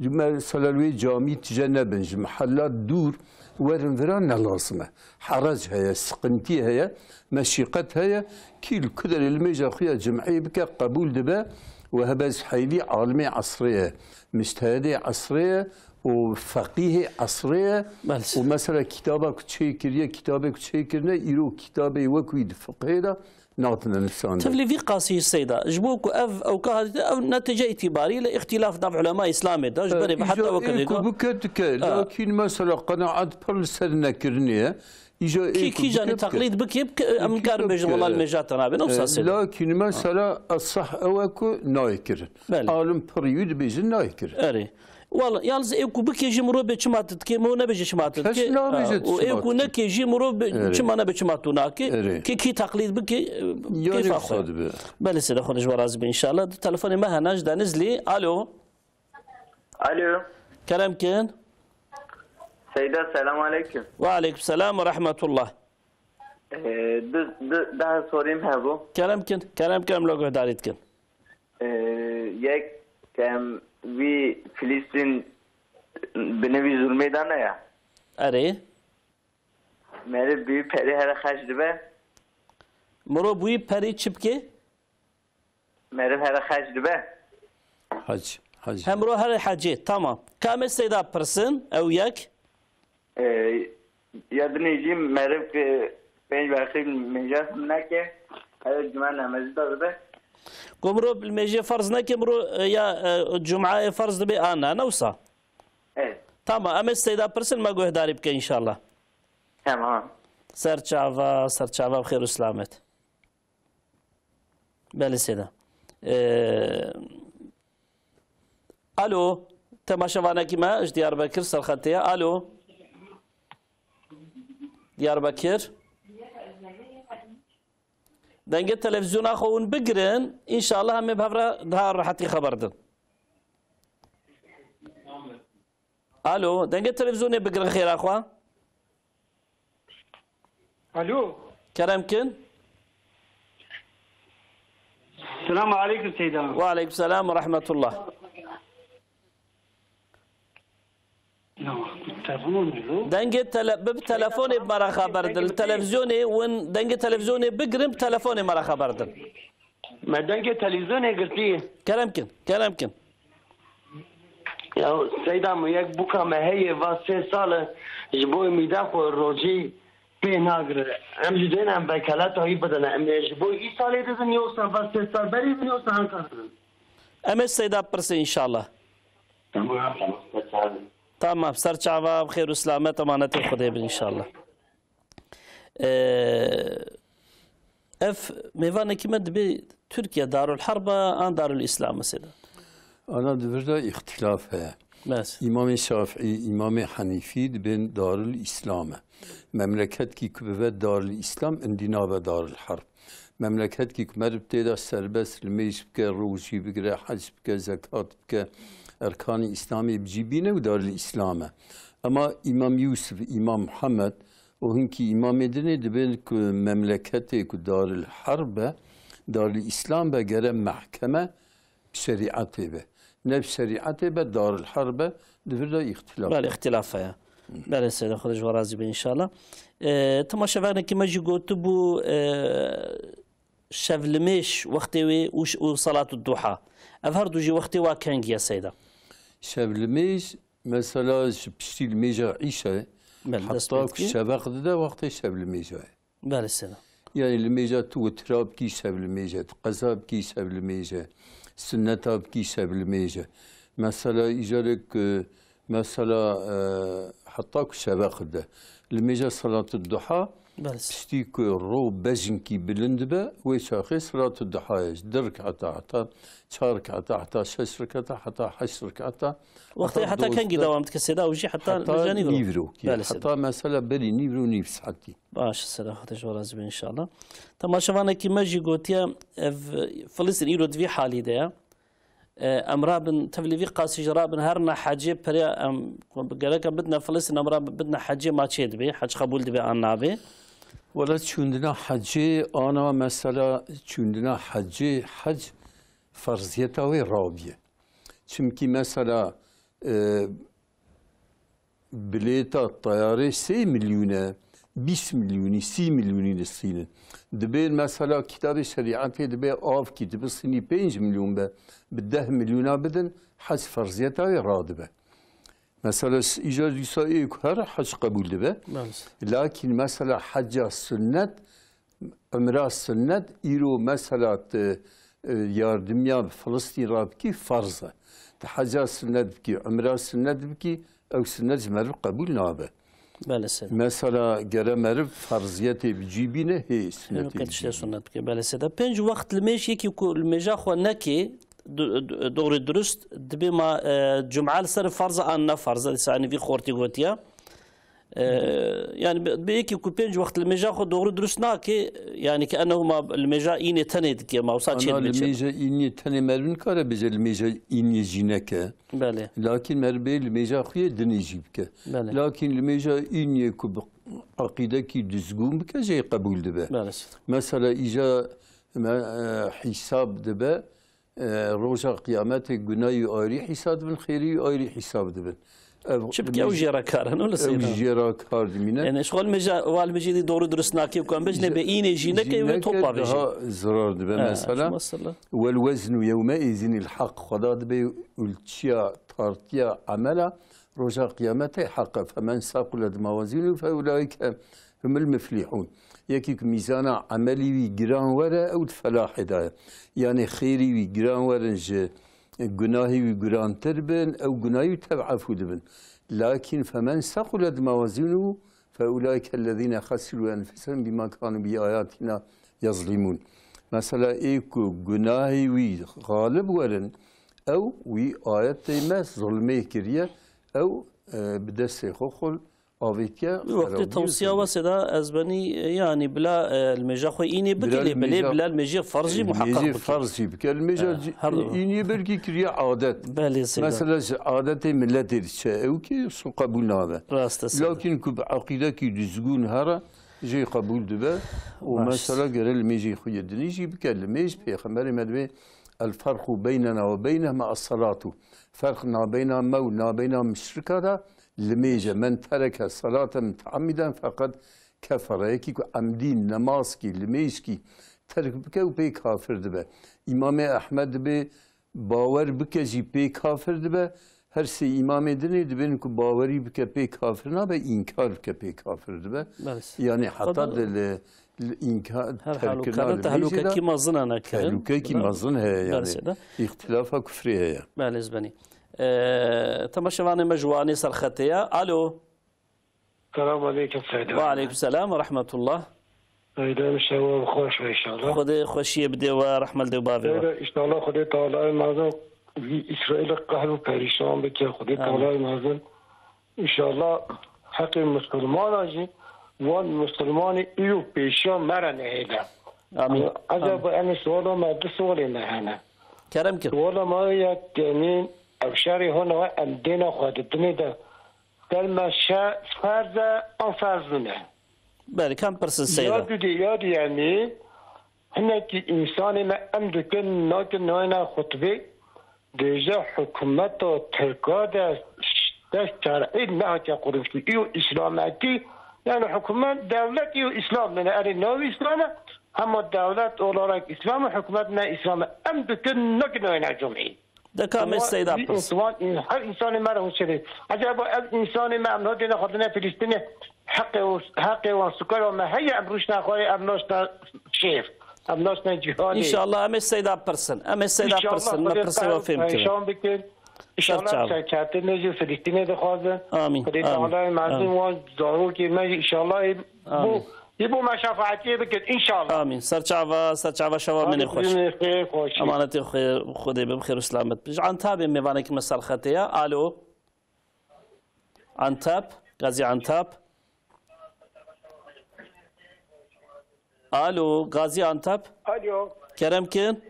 ji mesela wê camî tije nebin, ji mehella dûr werin vira ne lazim e. Herec heye, siqintî heye, meşîqet heye, kî li ku derê li mêja xwe ya cumê bike qebûl dibe, Wehbe Suheylî alimê esrê ye, mujtehidê esrê ye, û feqîhê esrê ye. Belê. Û mesela kitaba ku çêkiriye, kitabê ku çêkirine, îro kitabê wek wî di fiqhê de natine nivîsandin. Tevlî vî qasî Seyda, ji bo ku ev ewka hadîte, ev netîce îtîbarî li îxtîlaf nav ulema Îslamê de, ji berê bi heta wekirê ku bike dike, lakîn mesela qenaet pir li ser nekirinê ye. Îja ê ku kî janî teqlîd bike, em karin bêjin wela li mêja te nabe, ne wisa Seyda. Lakîn mesela esah ew e ku nayê kirin. Belê. Alim pirî wî dibêjin nayê kirin. Erê. Wala, yalnız ê ku bikê jî mirov bê çima tu dikê, mirov nebêje çima tu dikê. Kes nabêje û ê ku nekê jî mirov bê çima nebe çima tu nakê. Erê. Kê kî teqlîd bikê, e, keyfa xwe. Belê Seyda, Xwedê ji we razî be înşallah. Di telefonê me hene ji Denizlî. Alo. Alo. Kerem kin. Seyda, selam aleyküm. Ve aleyküm selam ve rahmetullah. Ee, du, du, daha sorayım ha bu. Kerem kin, kerem kin, em lo guhdarî dikin. Ee, yek kem vi Filistin binê vî zulmê de ne ya. Erê. Meriv bi perî here xerc dibe. Miro bi wî perî çi bike? Meriv here xerc dibe. Hec, hec. Hemro here hecê, tamam. Ka em ê Seyda pirsin, ew yek. Ee, ya dinê jî meriv ki pênc wextî mêja neke, her cuma namazî de dibe. Ku mirov li mêjê ferz neke, mirov, e, ya, e, cumeyê ferz dibe, a na, ne wisa? Evet. Tamam, em ê Seyda pirsin, me guhdarî bike înşallah. Tamam. Ser çava, ser çava, bi xêr û selamet. Belê Seyda. Ee, alo, temaşevanekî me ji Diyarbekir serxetê ye. Alo. Diyarbekir. Dengê televîzyona xwe hûn bigirin, înşallah em ê bi hev re daha rehetî xeber din. Alo, dengê televîzyonê bigirin xêra xwe. Alo. Kerem kin. Selamu aleykum Seyda. Ve aleykum selam ve rahmetullah. Ya, telefon olmuyor. Dengê tele-, bi, bi telefonê bi me re xeber din. Li televîzyonê win, dengê televîzyonê bigirin, bi telefonê me re xeber din. Me dengê televîzyonê girtî. Kerem kin, kerem kin. Ya Seyda min, yek bûka me heye va sê sal e, ji bo umîda xwe rojî pê nagire. Em ji dê ne em vekeleta wî bidin. Em ê ji bo îsalê didin, yoksa va sê sal berî bin, yoksa Ankara didin? Em ê Seyda pirsin înşallah. Tamam, tamam. Ser çava. Tamam, ser çava, bi xêr û selamet, emanetê Xwedê bin înşallah. Ee, ev mêvanekî me dibê Tirkiye Darul Herb e an Darul Îslam e, Seyda? Ana di vir de îxtîlaf heye. Bes. Îmamê Şafîî, Îmamê Henîfî dibên Darul Îslam e. Memleketkî ku bibe Darul Îslam, indî nabe Darul Herb. Memleketkî ku meriv tê de serbest limêj bike, rojî bigire, hec bike, zekat bike, erkanî Îslamê bi cî bîne û Darul Îslam e. Ema Îmam Yûsif, Îmam Muhammed û hinkî îmamê dinê dibên ku memleketê ku Darul Herb e, Darul Îslam be, gere mehkeme bi şerîetê be. Ne bi şerîetê be, Darul Herb e, di vir de îxtîlaf. Belê, îxtîlaf heye. Belê Seyda, Xwedê ji we razî be înşallah. E, temaşevanekî me jî gotibû, e, şevlimêj wextê wê û ş-, û salatu duha. Ev her du jî wextê wa kengî ye Seyda? Şevlimêj, mesela ji piştî limêja îşayê, Belê, dest pê heta ku dikî. Şeveq dide, wextê şevlimêja ye. Belê Seyda. Yani limêja tu witira bikî, şev limêje, tu qeza bikî, şev limêje, sunneta bikî, şev limêje. Mesela îcarek, e, mesela, e, heta ku şeveq de. Limêja salatu duha, Belê Seyda. Piştî ku ro bejinkî bilind be, wê çaxê salatu duha ye. Ji du rekata heta çar rekata, heta şeş rekata, heta heşt rekata, Wextê heta heta kengî dozdeh, dewam dike Seyda, û jî heta heta nîvro? Nîvro kî. Belê Seyda. Heta mesela berî nîvro nîv saetî. Baş, Seyda, Xwedê ji we razî be înşallah. Temaşevanekî me jî gotiye, ev Filistîn îro di vî halî de ye. E, em rabin, tevlî vî qasî jî rabin, herna hecê perê em gereke bidine Filistîn, em rabin bidine hecê, ma çê dibe, hec qebûl dibe an nabe? Wela çûndina hecê, ana mesela çûndina hecê, hec ferziyeta wê rabiye. Çimkî mesela, e, Bilêta teyarê sê milyûn e, bîst milyûnî, sî milyûnî distînin. Dibê mesela kitabê şerîetê dibê avkî dibistînî pênc milyûn be, bi deh milyûna bidin, hec ferziyeta wê radibe. Mesela s-, îcar dîsa ê ku here hec qebûl dibe. Belê. Lakîn mesela heca sunnet, Umra sunnet, îro mesela tu, e, yardimiya Filistîn re bikî, ferz e. Tu heca sunnet bikî, umra sunnet bikî, ew sunnet ji meriv qebûl nabe. Belê Seyda. Mesela gere meriv ferziyetê bi cî bîne, hê sunnetê Hêno bi cî tiştê bîne. Sunnet bike. Belê Seyda. Pênc wext limêj yekî ku limêja xwe nekê, du-, du-, doğru durust, dibê ma, e, cuma li ser ferz e an ne ferz e, dîsa enî vî xortî gotiye. Ee, yani bi, bi yekî ku pênc wext limêja xwe doğru durust nake, yani ki ennehu ma limêja înê tenê dike, ma wisa çê Ana dibe çê? Limêja înê tenê meriv nikare bêje limêja înê jîneke. Belê. Lakin meriv bê limêja xwe yê dinê jî bike. Belê. Lakin limêja înê ku bi eqîdekî dizgûn bike jê qebûl dibe. Belê. Mesela îja me, e, hîsab dibe, E, roja qiyametê gunahî wî ayrî hîsab dibin, xêrî wî ayrî hîsab dibin. Ev Çi bike ew jê re kar e, no li Ew seyda? Jê re kar dimîne. Yani, şixwe limêja, wa limêjê dî doğru durust nake, ku em bêjinê Jî-, be înê jîneke wê jîneke topa vêjê. Daha zirar dibe Ha, mesela. Mesela. Wel weznu yewme îzînî l-haq. Xweda dibê ulçiya, tartiya, emela roja qiyametê heq e. Femen saqulet mawazînu fe ulaike humul muflihûn. Yekî ku mîzana emelî wî giran were, ew di felahê de ye. Yanî xêrî wî giran werin ji gunahî wî gurantir bin, ew gunahî wî tev efû dibin. Lakin femen saqulet mawazînuhu fe ulaike ellezîne xesirû enfusehum bîma kanû bi ayatina yazlîmûn. Mesela ê ku gunahî wî xalib werin, ew wî ayetê me zulmê kiriye, ew, e, bi destê xwe xwe avêtiye Wî wextê xerabî tewsiya û wesê de ez benî, e, yanî bila, e, limêja xwe înê bikî, Bila lê belê limêja bila limêjê ferz jî muheqeq Limêjê bikî. Ferz jî bike. Limêja Ha, cî-, her du. Înê belkî kiriye adet. Belê seyda. Mesela ji adetê miletê diçe ew kî su qebûl nabe. Rast e seyda. Lakin ku bi eqîdekî dizgûn here jê qebûl dibe û Baş. Mesela gere limêjê xwe yê dinî jî bike. Limêj pêxemberê me dibê el ferqu beynena ve beynehum es-salatu. Ferq nabeyna me û nabeyna muşrika de limêj e. Men tereke salate muteammiden feqed kefere. Yekî ku emdî nemazkî, limêjkî terk bike û pê kafir dibe. Îmamê Ehmed dibê bawer bike jî pê kafir dibe. Her sê îmamê dinê dibên ku bawerî bike pê kafir nabe, înkar bike pê kafir dibe. Belê. Yanî heta Xweda di li, li înkar Her terkirina halûkarda limêjê de tehlûkekî mezin e nekirin. Tehlûkekî Bila mezin heye yanî. Belê seyda. Îxtilafa kufrê heye. Belê ez benî. Ee, temaşevanê me ji Wanê ser xetê ye. Alo. Selam aleykum Seyda. Ve aleykum selam ve rahmetullah. Seyda, şewa xweş be inşallah. Xwedê xweşiyê bide we, rehmet li dê û bavê we. Seyda, inşallah Xwedê Teala mezin vî Îsraîlê qehr û perîşan bike. Xwedê Amîn. Teala mezin inşallah heqê misilmana jî, wan misilmanê îro pêşiya me re nehêle. Amîn. Ecaba em ê suala me du sualê me hene. Kerem kin. Suala me yek, yanî ev şerê hona em dêna xwe di dinê de ser me şe-, ferz e an ferz nîne? Belê, kam pirsin Seyda? Ya dudê, ya duyemî, hinekî însanê me em dikin, nakin nayêne xutbê, dêje hikûmeta Tirka de te şerî nehatiye qurmkî. Îyo îslametî, yani hikûmet, dewlet îyo îslam, yani erê navî îslam e, hema dewlet olarak îslam e, hikûmet ne îslam e. Em dikin, nakin nayêne cumî. De ka me Seyda pirs. Wan, her însanê me re hûn çêdê. Ecaba ev însanê me em nadêne xwedine Filistînê heqê û, heqê wan sukara me heye em rûşne xwarê em naşne şêr. Em naşne cîhanê. Înşallah em ê Seyda pirsin. Em ê Seyda pirsin. Me pirsê we fêm kirin. Perişan bikin. Înşallah serkeftinê jî Filistînê dixwazin. Amîn. Xwedê Teala mezin wan zarokê me jî înşallah ê bo, ê bo me şefaetiyê bikin. Înşallah. Amîn. Serçava, serçava şeva min ê xweş. Xêr, xweşî. Emanetê xwe, Xwedê bim xêr û selamet. Ji Antabê mêvanekî me ser xetê ye. Alo. Antab, Gazî Antab. Alo, Gazî Antab. Alo. Kerem kin.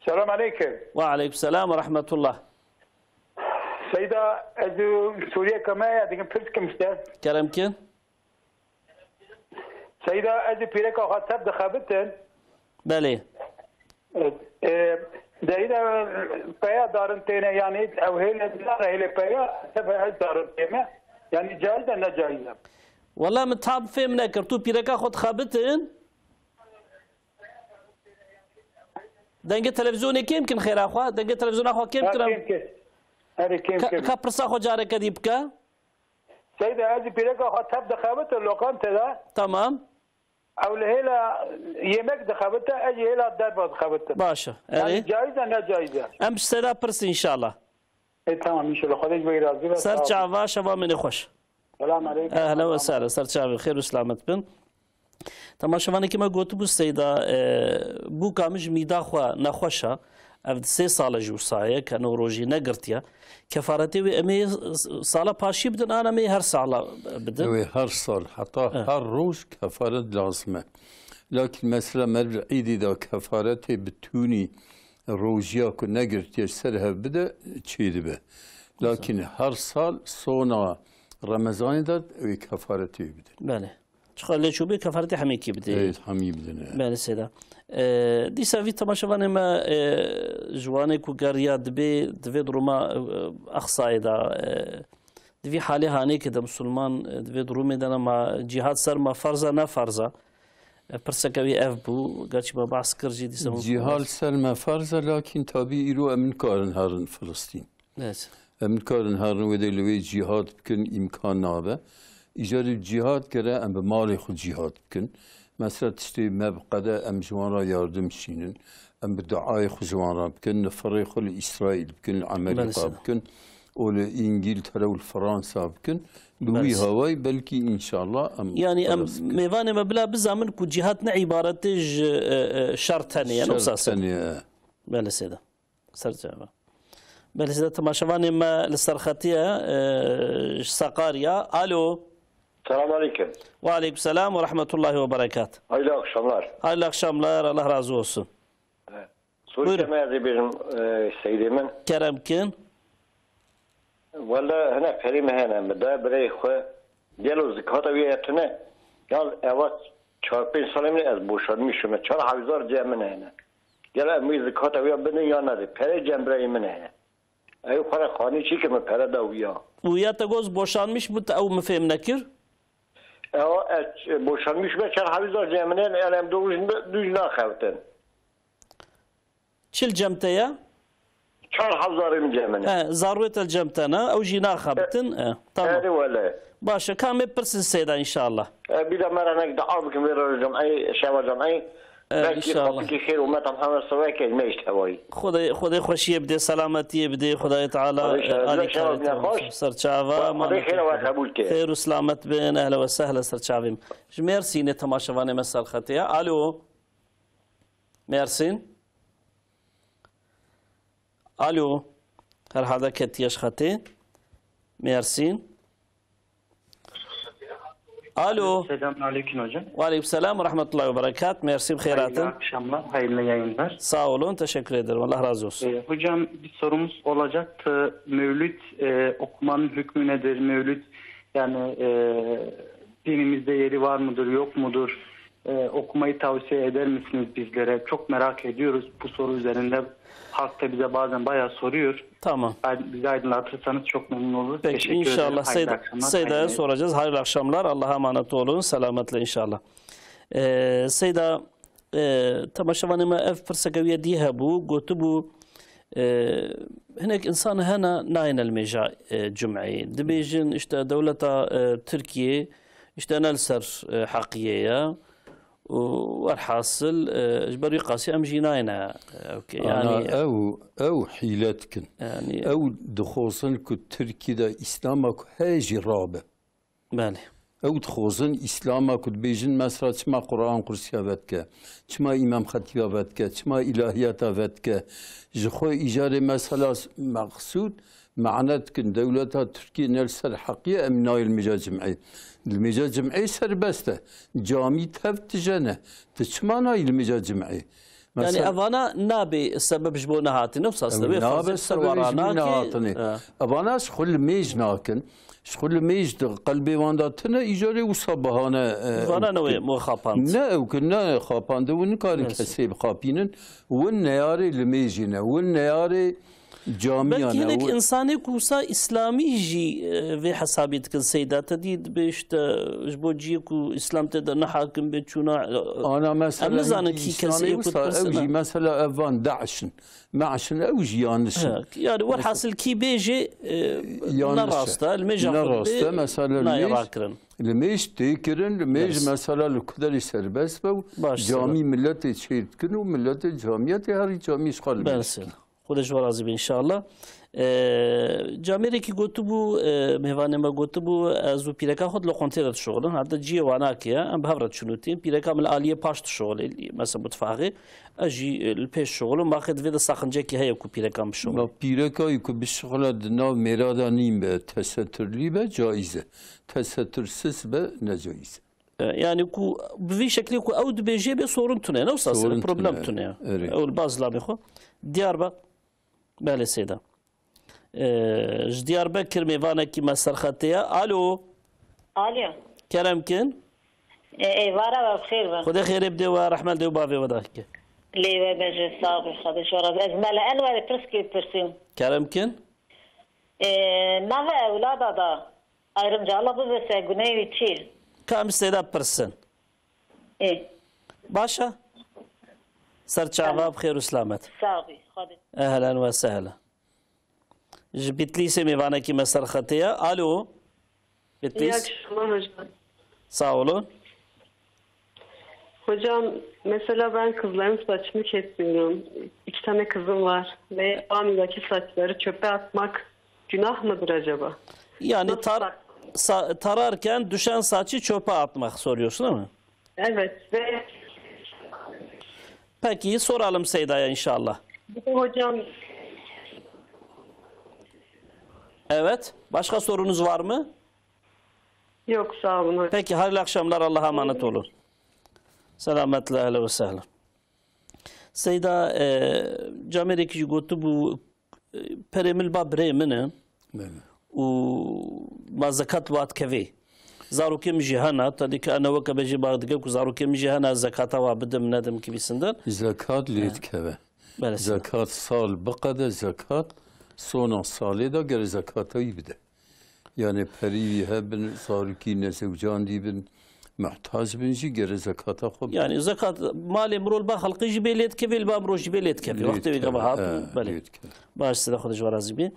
Selam aleykum. Ve aleykum selam ve rahmetullah. Seyda, ez û Sûriyeka me ya dikin pirs kim işte. Kerem kin. Seyda, ez û pîreka xwe tev dixebitin. Belê. E, e, de îda peya darin têne, yani ew hêle nare hêle peya, tev ez darin tême. Yani caiz e, ne caiz e? Wela min tam fêm nekir. Tu pîreka xwe dixebitin? Dengê televîzyonê kêm kin xêra xwe. Dengê televîzyona xwe kêm kin. Kêm kin. Erê kêm kin. Ka pirsa xwe careke dî bike. Seyda, ez ê pîreka xwe tev dixebitin lokante de. Tamam. Ew li hêla yemek dixebite, ez jî hêla derva dixebitim. Baş e. Erê. Yani caiz e, ne caiz e? Em ji Seyda pirsin înşallah. E, tamam, înşallah. Xwedê ji we razî be. Ser çava, şeva min ê xweş. Selam aleykum. Ehlen ve sehlen. Ser çavê xêr û selamet bin. Temaşevanekî me gotibû Seyda, e, bûka min ji mîda xwe nexweş e. Ev di sê sal e ji wisa ye, ke nû rojî negirtiye. Kefaretê wê em ê s-, s-, sala paşî bidin, an em ê her sala bidin? Ew ê her sal, heta her roj kefaret lazim e. Lakin mesela me li îdî de kefaretê bi tûnî rojiya ku negirtiye ji ser hev bide, çêdibe. Lakin her sal sona Remezanê de ew ê kefaretê wê bidin. Belê. Çiqa lê çûbû kefaretê hemîkî bidê. Evet, hemî bidin, evet. Belê Seyda. E, dîsa vî temaşevanê me, e, ji wanê ku geriya dibê, divê di Roma, e, Aqsayê de, e, di vî halê hanê ke de Musulman, e, divê di Romê de nema cîhad ser me farz e, ne farz e? E, pirseke wî ev bû, gerçî me behs kir jî dîsa. Cîhad ser me farz e, lakin tabî îro em nikarin herin Filistîn. Evet. Em nikarin herin wê de li wê cîhad bikin, îmkan nabe. Îcarî cîhad gere em bi malê xwe cîhad bikin. Mesela tiştê me bi qede em ji wan re yardim şînin. Em bi duayê xwe ji wan re bikin, nifirê xwe li Îsraîl bikin, li Amerîka bikin. Û li Îngîltere û li Fransa bikin. Li wî hawayî belkî înşallah em. Yani em mêvanê me bila bizamin ku cîhad ne îbaretê ji, e, e, şer tenê ye, ne wisa? Şer tenê ye. Belê Seyda. Ser çava. Belê Seyda, temaşevanê me li ser xetî ye, e, ji Sakarya. Alo. Selam aleykum. Ve aleykum selam ve rahmetullahi ve berekat. Hayırlı akşamlar. Hayırlı akşamlar, Allah razı olsun. Sorî me ez ê bêjim, e, Seydê min. Kerem kin. Wele hinek perê me hene, min da birayê xwe. Gelo zikata wî ya tune? Ya eva çar pênc salê min ez boşanmîş me. Çar hezar cem min hene. Gelo em wî zikata wî ya bidin ya nedin? Perê cem birayê min hene. Ew xwe re xanî çî kir, min pere da wî ya. Û ya te got boşanmîş bû, te ew min fêm nekir? Ewa, ez boşanmîş me, çar hezar cem min hene, yani em du roj, du roj naxebitin. Çil cem te ye? Çar hezarê min cem min e. He, zarwê te cem te ne, ew jî naxebitin. E, tamam. Erê wele. Baş e, ka em ê pirsin Seyda înşallah. E, bir de me re nek dua bikin, vê roj cem'ê, şeva cem'ê. E, Belkî înşallah. Xapikî xêr û me tam hewe seweke me îşt hewayî. Xwedê, Xwedê xweşiyê bidê, selametiyê bidê, Xwedayê Teala, Xwedê e, alî şeref, şeref, xêra te bidê. Xweş. Ser çava, Xwedê xêra we qebûl ke. Xêr û selamet bin, ehla we sehla ser çavê me. Ji Mêrsînê temaşevanê me ser xetê ye. Alo. Mêrsîn. Alo. Herhalde ketiye ji xetê. Mêrsîn. Alo. Selamun aleyküm hocam. Ve aleyküm selam ve rahmetullahi ve berekat. Mêrsîn, bi xêr hatin. Hayırlı akşamlar, hayırlı yayınlar. Sağ olun, teşekkür ederim. Allah razı olsun. Ee, hocam, bir sorumuz olacaktı. Mevlüt, e, okumanın hükmü nedir? Mevlüt, yani, e, dinimizde yeri var mıdır, yok mudur? E, okumayı tavsiye eder misiniz bizlere? Çok merak ediyoruz bu soru üzerinde. Halk da bize bazen bayağı soruyor. Tamam. Ayd-, bizi aydınlatırsanız çok memnun oluruz. Peki, teşekkür ederim. İnşallah. Hayırlı akşamlar. Seyda'ya soracağız. Hayırlı akşamlar. Allah'a emanet olun. Selametle inşallah. Ee, Seyda, e, temaşevanê me ev pirseke wî yê dî hebû, gotibû, e, hinek însan hene nayêne li mêja, e, cumeyê. Dibêjin, işte, dewleta, e, Tirkiyê, işte, ne li ser, e, heqiyê ye. Û werhasil, e, ji ber wî qasî em jî nayêne, e, ewkê. Ana, yanî ew, ew hîle dikin. Yanî ew dixwazin ku Tirkî de Îslama ku heye jî rabe. Belê. Ew dixwazin Îslama ku dibêjin mesela çima Quran Qursiya vedike, çima Îmam Xetîba vedike, çima îlahiyata vedike, ji xwe îcarê mesela s-, meqsûd mane dikin dewleta Tirkiyê ne li ser heqî ye, em nayê li mêja cim'ê. Li mêja cim'ê serbest e. Camî tev tije ne. Tu çima nayî li mêja cim'ê? Yani mesela evana nabe sebeb ji bo nehatine, wisa ew sebebê nabe xezir ser sebebê ji bo nehatine. Evana ji xwe li mêj nakin. Ji xwe li mêj di qelbê wan de tine, îcarê wisa bahane, e, vana ne wê xapand. Ne ew ki ne xapandin, win nikarin kesê bixapînin. Win neyarê li mêjê ne. Win neyarê camiya ne. Belkî hinek insanê ku wisa îslamî jî, e, vê hesabî dikin Seyda. Te dî dibê işte ji bo ciyê ku îslam tê de ne hakim bê çûna, e, ana mesela em nizanin kî kesê ku dipirsine. Ew jî mesela ev van DAIŞ in. Me'şin ew jî yanlış in. He, yani werhasil kî bêjê, e, ne rast e, li mêja xwe dibê nayê rakirin. Li mêj tê kirin, li mêj mesela li kuderê serbest be û camî miletê çêr dikin û miletê camiya tê herî camî ji xwe li mêj dikin. Xwedê ji we razî be înşallah. E, camêrekî gotibû, e, mêvanê me gotibû, ez û pîreka xwe di loqantê de dişuxulin. Herde ciyê wan nake ye, em bi hev re diçûnûtîn. Pîreka min li aliyê paş dişuxulê, mesela mutfaxê. Ez jî, e, li pêş şixulim, baxê divê de saxincekî heye ku pîrekan bişixulin. Ma pîrekayî ku bişixule di nav mêra de nîn be, teseturlî be, caiz e. Tesetursiz be, necaiz e. E, yani ku bi vî şeklê ku ew dibêjê bê sorun tune, ne wisa problem tune. Erê. Ew li ba zilamê xwe. Diyar be. Belê Seyda. Ee, ji Diyarbekir mêvanekî me serxetê ye. Alo. Alo. Kerem kin. Ê, êvara we bi xêr be. Xwedê xêrê bidê we, rehmet dê û bavê we dahike. Lê we be ji sağ be, Xwedê ji we razî. Ez Mele Enwerê pirskê pirsîm. Kerem kin. Ê, nava ewlada da ayrımcılık bibise guneyê wî çi? Ka em Seyda pirsin. Ê. Baş e? Ser çava bi xêr û selamet. Sağ bî, Xwedê. Ehlen ve sehlen. Ji Bitlîsê mêvanekî me ser xetê ye. Alo. Bitlîs. İyi akşamlar hocam. Sağ olun. Hocam, mesela ben kızların saçını kesiyorum. İki tane kızım var ve anındaki saçları çöpe atmak günah mıdır acaba? Yani tar-, sa-, tararken düşen saçı çöpe atmak soruyorsun, değil mi? Evet ve Peki, soralım Seyda'ya inşallah. Bir de hocam. Evet, başka sorunuz var mı? Yok, sağ olun hocam. Peki, hayırlı akşamlar, Allah'a emanet olun. Selametle, ehlen ve sehlen. Seyda, e, camêrekî jî gotibû, e, perê min li ba birê min e. Belê. Û ma zekat li wa dikevê. Zarokê min jî hene, te dî ke ene weke bêjî ba dike ku zarokê min jî hene, ez zekata wa bidim, nedim kî bîsindir. Zekat lê dikeve. Belê, seyda. Zekat sal biqede zekat, sona salê de gere zekata wî bide. Yani perî wî hebin, zarokî nezewcandî bin, muhtac bin jî gere zekata xwe bide. Yani zekat malê mirov li ba xelqê jî bê lê dikevê, li ba mirov jî bê lê dikevê. Lê dikeve, wextê wê gava hat, he, belê. Lê dikeve. Baş, seyda, Xwedê ji we razî bê.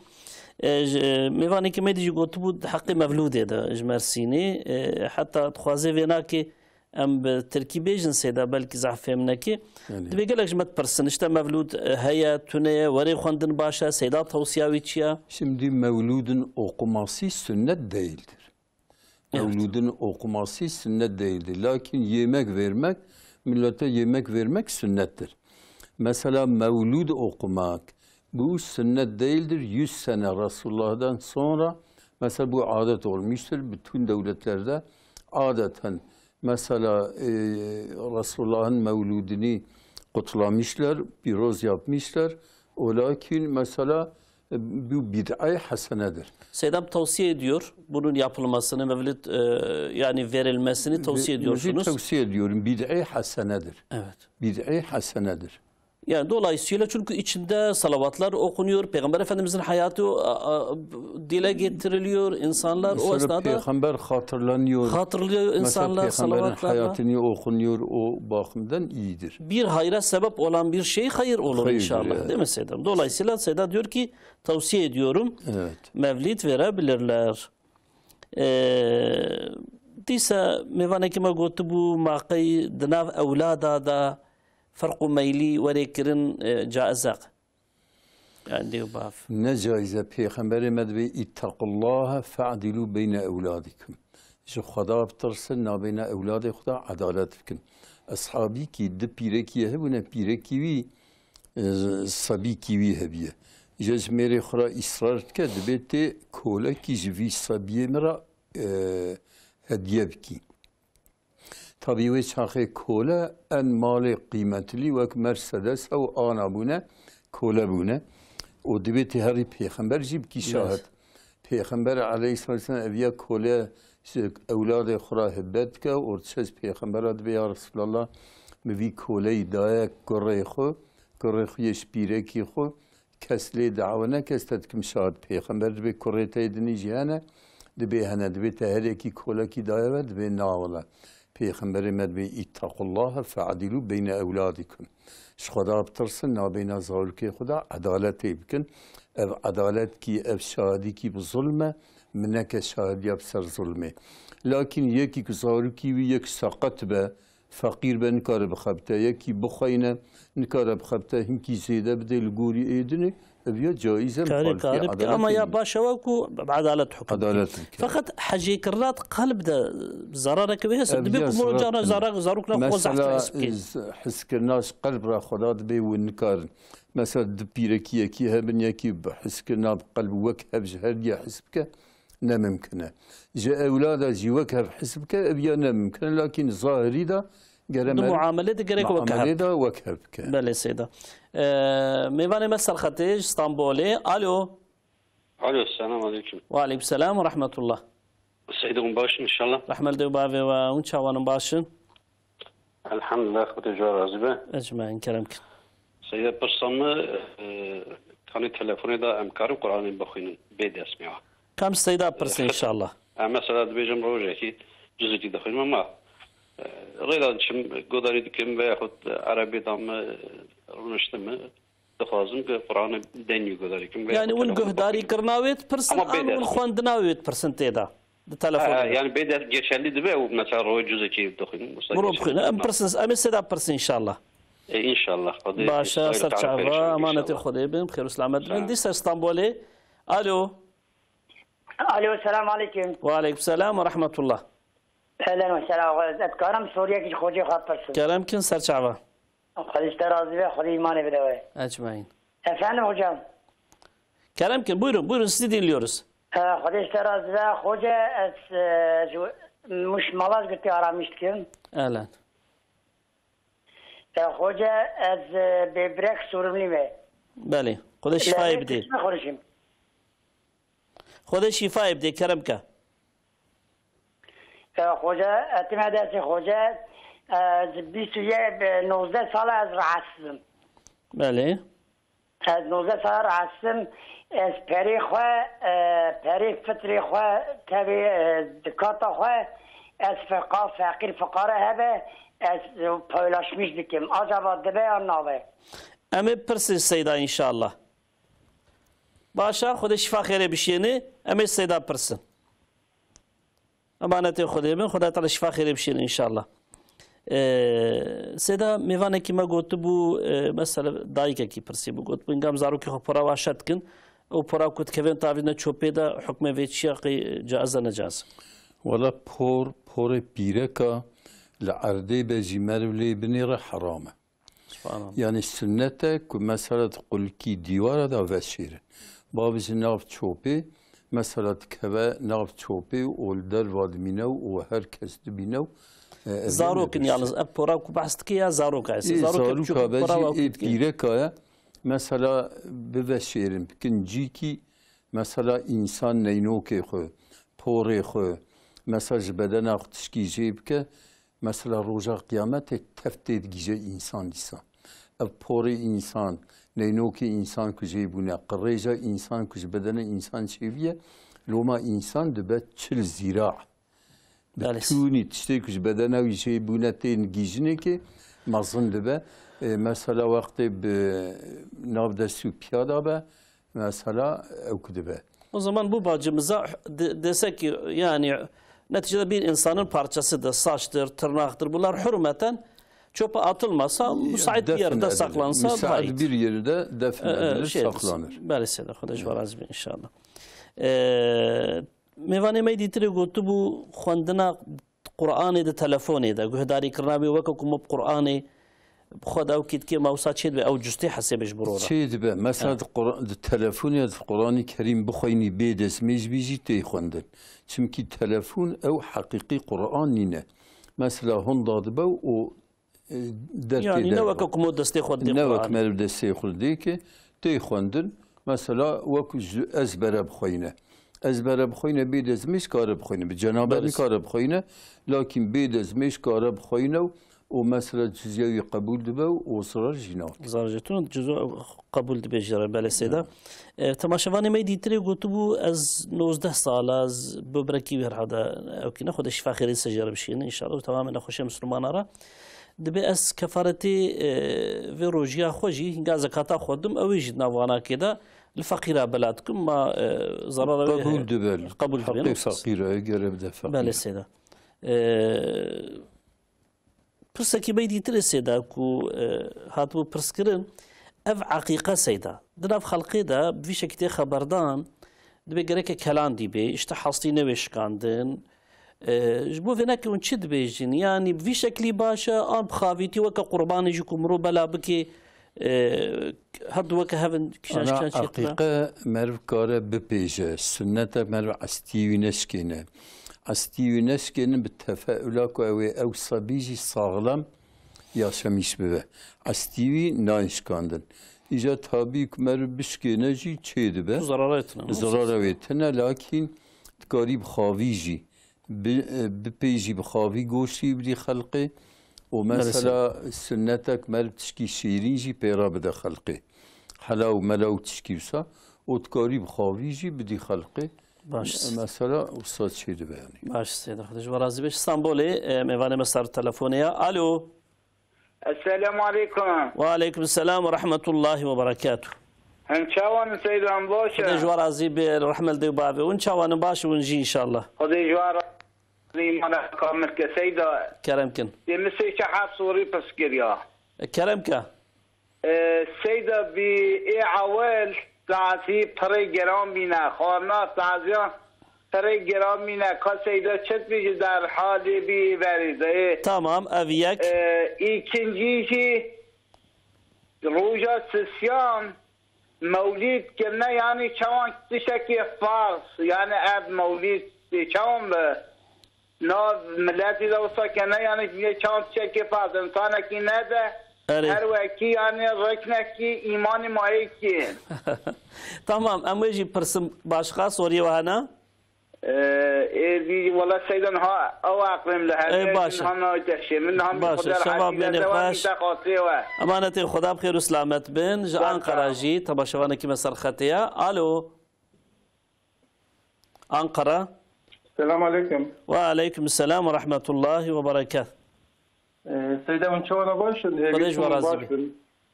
E, ji, e, mêvanekî me dî jî gotibû di heqê mevlûdê de ji Mersînê, e, heta dixwaze vê nake, Em bi tirkî bêjin Seyda, belkî zehf fêm nekî. Belê. Dibê gelek ji me dipirsin, işte mevlûd, e, heye, tune ye, werê xwendin baş e, Seyda tewsiya wî çi ye? Şimdi mevludun okuması sünnet değildir. Evet. Mevludun okuması sünnet değildir. Lakin yemek vermek, millete yemek vermek sünnettir. Mesela mevlud okumak, bu sünnet değildir. Yüz sene Resulullah'dan sonra mesela bu adet olmuştur. Bütün devletlerde adeten mesela, e, Resulullah'ın mevludini kutlamışlar, piroz yapmışlar. O lakin mesela, e, bu bid'e hasenedir. Seydam tavsiye ediyor bunun yapılmasını, mevlid, e, yani verilmesini tavsiye ediyorsunuz. Mevlid tavsiye ediyorum. Bid'e hasenedir. Evet. Bid'e hasenedir. Yani dolayısıyla çünkü içinde salavatlar okunuyor, Peygamber Efendimizin hayatı, a, a, dile getiriliyor, insanlar o esnada peygamber hatırlanıyor. Hatırlıyor insanlar salavatlarla. Mesela peygamberin hayatını okunuyor, o bakımdan iyidir. Bir hayra sebep olan bir şey hayır olur inşallah. Hayırdır, evet. Değil mi Seyda? Dolayısıyla Seyda diyor ki tavsiye ediyorum. Evet. Mevlid verebilirler. Ee, dîsa mêvanekî me gotibû, ma qey di nav ewlada de ferq û meylî werê kirin, e, caiz e? Yani dê û bav. Ne caiz e, Pêxemberê me dibê, "Îttequllahe fe'dilû beyne ewladikum." Ji Xweda bitirsin, nabêna ewladê xwe de edalet bikin. Eshabîkî di pîrekî hebûne, pîrekî wî, e, sebîkî wî hebiye. Ji mêrê xwe re îsrar dike, dibê tê kolekî ji vî sebiyê min re, e, hediye bikî. Tabî wê çaxê kole en malê qîmetlî wek Mercedes ew ana bûne, kole bûne. Û divê tê herî pêxember jî bikî şahid. Pêxember aleyhisselam eviya kole ji ewladê xwe re hibet dike û diçe ji pêxembera dibê, ya Resulallah, min vî koleyî daye kurê xwe, kurê xwe yê ji pîrekî xwe, kes lê dawa neke, ez te dikim şahid. Pêxember dibê kurê te yê dinî jî hene, dibê hene, dibê te her yekî kolekî daye ve, dibê na wele. Pêxemberê me dibê, "Îttequllahe fe'dilû beyne ewladikum." Ji Xweda bitirsin, nabêna zarokê xwe de edaletê bikin. Ev edalet kî, ev şahidî kî bi zulm e, min neke şahidiya bi ser zulmê. Lakin yekî ku zarokî wî yek seqet be, feqîr be, nikare bixebite, yekî bixweyne, nikare bixebite, hinkî zêde bide li gorî êdinê, ev ya caiz e, karê, mixalifê karê bike. Ama edaletê ya ye. Baş e ku bi edalet hukm bike. Edalet bike. Feqet hecêkirina di qelb de zarareke wê hese. Ev dibê ya ku zarar, zarokna xwe zehf his bike. Mesela, e, hiskirina ji qelb re Xweda dibê wê nikarin. Mesela di pîrekî yekî hebin, yekî bi hiskirina bi qelb wek hev ji her diya his bike. Ne mimkin e. Ji ewlada jî wek hev his bike, ev ya ne mimkin e, lakîn zahirî de gere meriv muamelê de gerek wek hev bike. Belê Seyda. Ee, mêvanê me serxetê ji Stenbolê. Alo. Alo, selam aleyküm. Ve aleyküm selam ve rahmetullah. Seyda, hûn baş in inşallah. Rehmet li dê û bavê we, hûn çawan in, baş in? Elhamdulillah, Xwedê ji we razî be. Ecmaîn, kerem kin. Seyda, pirsa min, e, kanê telefonê de em karin Quranê bixwînin bê destmêwa? Kam Seyda pirsin inşallah. E, mesela dibêjim rojekî cizekî dixwînim ama, e, rê de diçim, godarî dikim veya xwe erebê de me, rûniştim, dixwazim ku Quranê dengî guhdarî kim. Yani hûn guhdarî kirina wê dipirsin, an hûn xwendina wê dipirsin tê de? Di telefonê de. Yani bê dest geçerli dibe û mesela roj cuzekî dixwînin. Mirov bixwîne. Em pirsin, em ê Seyda pirsin inşallah. E, inşallah. Baş e, ser çava, emanetê Xwedê bin, xêr û selamet bin. Dîsa Stenbolê. Alo. Alo, selam aleyküm. Ve aleyküm selam ve rahmetullah. Ehlen ve selam. Ez karim soriyekî ji xocê xwe pirsim? Kerem kin, ser çava. Xwedê ji te razî be, Xwedê îmanê bide we. Ecmaîn. Efendim hocam. Kerem kin, buyurun, buyurun, sizi dinliyoruz. Ee, Xwedê ji te razî be, hoca, ez, e, ji Muş Malaz girtî aramiş dikim. Ehlen. Ee, hoca, ez, e, bêbrek sorumlî me. Belê. Xwedê şîfayê bidê. Lezê çeşme xurişim. Xwedê şîfayê bidê, kerem ke. E, xoce, etime destê xoce, e, bîst û yek, e, nozdeh sal e ez rahatsizim. Belê. Ez nozdeh sal rahatsizim. Ez perê xwe, e, perê fitrê xwe tevê, e, dikata xwe, ez feqa-, feqîr fiqare hebe, ez paylaşmış dikim. Acaba dibe ya nabe? Em ê pirsin Seyda inşallah. Baş e, Xwedê şifa xêrê bişêne, em ê Seyda pirsin. Emanetê Xwedê bin, Xwedê Teala şifa xêrê bişêne inşallah. E, Seyda, mêvanekî me gotibû, e, mesela dayikekî pirsîbû, gotibû, hingam zarokê xwe pora wa şet dikin, ew pora ku dikevên tavîne çopê de hukmê vê çi ya, qey caiz e, necaiz e? Wela por, porê pîreka li erdê be jî meriv lê binêre heram e. Subhanallah. Yani sunnet e ku mesela di qulkî dîwara de veşêrin. Bavêjin nav çopê, mesela dikeve nav çopê û li derva dimîne û her kes dibîne û, e, ev Zarok in veşêrin. Yalnız ev pora ku behs dike ya zarok e. Ê, zarok e, zaroka çopê be pora jî, wa ê ku dike. Pîreka ye. Mesela biveşêrin, bikin cîkî, mesela însan neynokê xwe, porê xwe, mesela ji bedena xwe tişkî jê bike, mesela roja qiyametê tev tê digihîje însan dîsa. Ev porê însan, neynokê însan ku jê bûne, qirêja însan ku ji bedena însan çêbûye, loma însan dibe çil zîra. Bi Belê. Tûnî tiştê ku ji bedena wî jê bûne tên gîjinekê mezin dibe. E, mesela wextê bi nav dest û piya de be, mesela ew ku dibe. O zaman bu bacımıza de-, desek ki yani neticede bir insanın parçasıdır, saçtır, tırnaktır. Bunlar hürmeten çöpe atılmasa, müsait bir defn yerde edilir. Saklansa daha iyidir. Müsait bir yerde defn edilir, şey, saklanır. Belê Seyda, Xwedê ji we razî be inşallah. E, Mêvanê me yê dîtirê gotibû, xwendina Qur'anê di telefonê de, guhdarîkirina wê weke ku me bi Qur'anê bi xwe de ew kî dikê, me wisa çê dibe ew custê hesêbe ji bo ro re? Çê dibe. Mesela di Qur-, di telefonê de Qur'anê Kerîm bixwînî bê destmêj bî jî tê xwendin. Çimkî telefon ew heqîqî Qur'an nîne. Mesela hunda dibe û e, dertê Yani ne derve. Weke ku me destê xwe didê Ne wek Qur'anê. Meriv destê xwe didê ki tê xwendin. Mesela wek ji ezbere bixweyne. Ezbere bixweyne bê dezmêj kare bixweyne. Bi cenabe Belê. Nikare bixweyne. Lakin bê dezmêj kare bixweyne û, û mesela cizya wî qebûl dibe û zarar jî nake. Zarar jî tune, cizya qebûl dibe jî re, belê Seyda. Evet. E, temaşevanê me yê dîtirê gotibû, ez nozdeh sal e, ez böbrekî wî herhalde ew kî ne, Xwedê şîfa xêrê ser jê re bişîne, înşallah, û temamê nexweşiya Mislimana re. Dibê ez kefaretê, e, vê rojiya xwe jî, hînga zekata xwe dim, ew ê jî di nav wanakê de li feqîra bela dikim, ma, e, zarara wê Qebûl dibe. Qebûl dibe, Heqê ne? Feqîra, gere bide feqîra. Belê Seyda. E, Pirsekî me yê dîtirê Seyda ku, e, hatibû pirskirin, ev eqîqe Seyda. Di nav xelkê de bi vî şekî tê xeberdan, dibê gereke kelan dî bê, îşte hastî newê şikandin. E, ji bo vê neke hûn çi dibêjin? Yanî bi vî şeklî baş e, an bi xavîtî weke qurbanê jî ku mirov bela bikê, e, her du weke hev in kîjan Ana şikan çêkira? Eqîqe meriv kare bipêje, sunnet e meriv estî wî neşkêne. Estî wî neşkênin bi tefeula ku ew ê ew sebî jî saxlem yaşamîş bibe. Estî wî nayên şikandin. Îca tabî ku meriv bişkêne jî çê dibe. Tu zarara tine, ne? Zarara wê tine, lakîn dikarî bi xavî jî, bi, e, bi pê jî bi xavî goştî bidî xelqê. Û Belê mesela seyda. Sunnetek meriv tişkî şîrîn jî pê re bide xelqê. Hela û mela û tişkî wisa. Û dikarî bi xavî jî bidî xelqê. Baş. Mesela wisa çê dibe yanî. Baş, Seyda, Xwedê ji we razî be. Ji Stenbolê, e, mêvanê me ser telefonê ye. Alo. Esselamu aleykum. Ve aleykum selam ve rahmetullahi ve berekatuh. Hem çawan Seyda, em baş e? Xwedê ji we razî be, rehme li dê û bavê. Hûn çawan in, baş in hûn jî înşallah. Xwedê ji we razî, îmana kamil ke Seyda. Kerem kin. Dê min sê çehar sorî pirs kiriya. E, kerem ke. E, Seyda, bi ê ewil tazî pirê giran bîne, xwarina taziyan pirê giran bîne. Ka Seyda çi dibêje der halê bî berî de? Tamam, ev yek. E, îkincî jî roja sisiyan mewlîd kirine, yanî çawan tiştekî farz, yanî ev mewlîd çawan bi Nav miletî de wisa kene, yanî yê çand çekê faz, însanekî nebe, Erê. Her wekî, yanî riknekî îmanî mayekî. Tamam, em wê jî pirsim başqa soriyê we hene? Ee, ê dî, wela Seyda niha ew aqlim li Ê, hene, baş e. Niha nayte şê. Min niha min Baş e, Xwedê şeva rahmetî bênê derdewamî xweş. Te xasê we. Emanetê Xweda bi xêr û selamet bin. Ji Baş Anqara sağ ol. Jî temaşevanekî me ser xetê ye. Alo. Anqara. Selam aleyküm. Ve aleyküm selam ve rahmetullahi ve berekatuh. Ee, Seyda, hûn çawa ne baş in? Xwedê ji we razî be.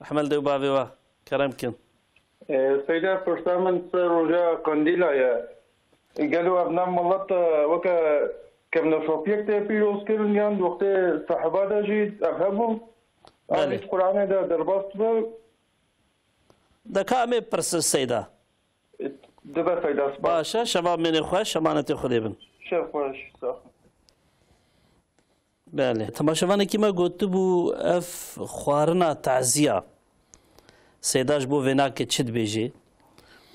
Rehme li dê û bavê we. Kerem kin. Ee, Seyda, pirsa min ser roja qendîla ye. Gelo ev nav milet, e, weke Kevneşopiyek tê pîroz kirin yan di wextê sahiba de jî ev hebû? Belê. Ev jî di Qur'anê de derbas dibe? De ka em ê pirsin Seyda. Dibe Seyda, spas. Baş e, şeva mênê xweş, emanetê Xwedê bin. Şev xweş, sax. Belê. Temaşevanekî me gotibû, ev xwarina taziya. Seyda ji bo vênakê çi dibêjê?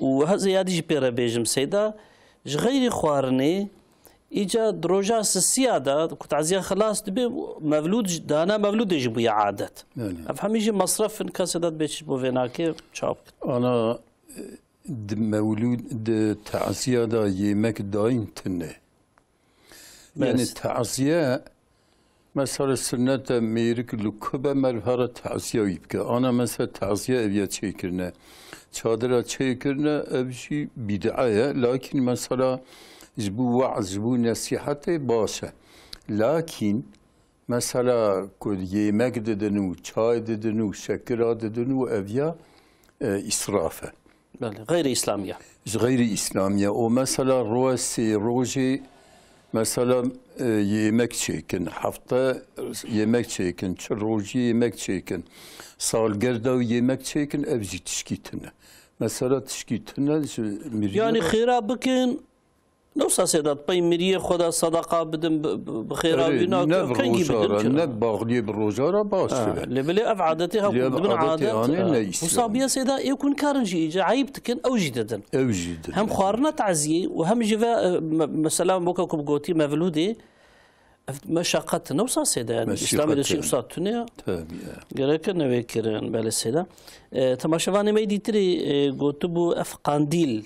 Û hezê yadî jî pê re bêjim, Seyda, ji xeyrî xwarinê, îca di roja sisiya de, ku taziya xilas dibe, mevlûd, dana mevlûdê jî bûye adet. Belê. Ev hemî jî mesref in, kesê de dibê çi bo vênakê çawa bikin? Ana, di mewlûd, di taziya de yemek dayîn tune. Yani Bes. Taziye, mesela, sunnet e, mêrik li ku be, merv here taziya wî bike. Ana, mesela, taziye ev ya çêkirine. Çadira çêkirine, ev jî bid'a ye. Lakin, mesela, ji bo we'z, ji bo nesîhetê baş e. Lakin, mesela, ku yemek didin û çay didin û şekira didin û ev ya, e, îsraf e. Belê, xeyrî îslamiye. Ji xeyrî îslamiye. O mesela roje sê rojê mesela, e, yemek çêkin, hefte yemek çêkin, çi rojî yemek çêkin, salgerda û yemek çêkin, ev jî tişkî tune. Mesela tişkî tune ji mirî Yani re xêra bikin, ne wisa Seyda, pey miriyê xwe de sedeqa bidin, bi, bi, bi xêra Erê, wî ne nakin, bi kengî roja bidin re, çira? Ne baxliyê bi roja re baş Ha, dibe. Lê belê ev adetê ha Lê ku ev dibin adetê adet, anê ha. ne Wisa Îslam. biya Seyda, ê ku nikarin jî îca eyb dikin, ew jî didin. Ew jî didin. Hem xwarina taziyê û hem jî ve, e, me-, mesela, weke ku bi gotî mevlûdê, ev meşaqet ne wisa Seyda, yani, Îslamê de Meşîqet şî e. wisa tune ya. Tabii ya. Gereke newê kirin, belê Seyda. E, temaşevanê me dîtirî, e, gotibû ev qandîl.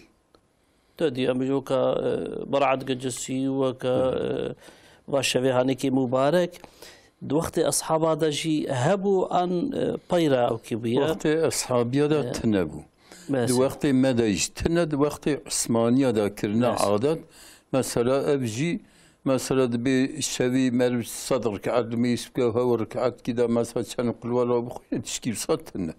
Te dî, em ji weka, e, Berat Gecesî, weka, e, va şevê hanekî mubarek. Di wextê eshaba de jî hebû an, e, peyra ew kî bûye? Wextê eshabiya de E, tune bû. Di mesela. wextê me de jî tune, di wextê Osmaniya de kirine Mesela. adet. Mesela ev jî, mesela dibê şevî merv sed rik'et dimîs bike, hew rik'et kî de mesela çend qulwala bixwe, tişkî wisa tune.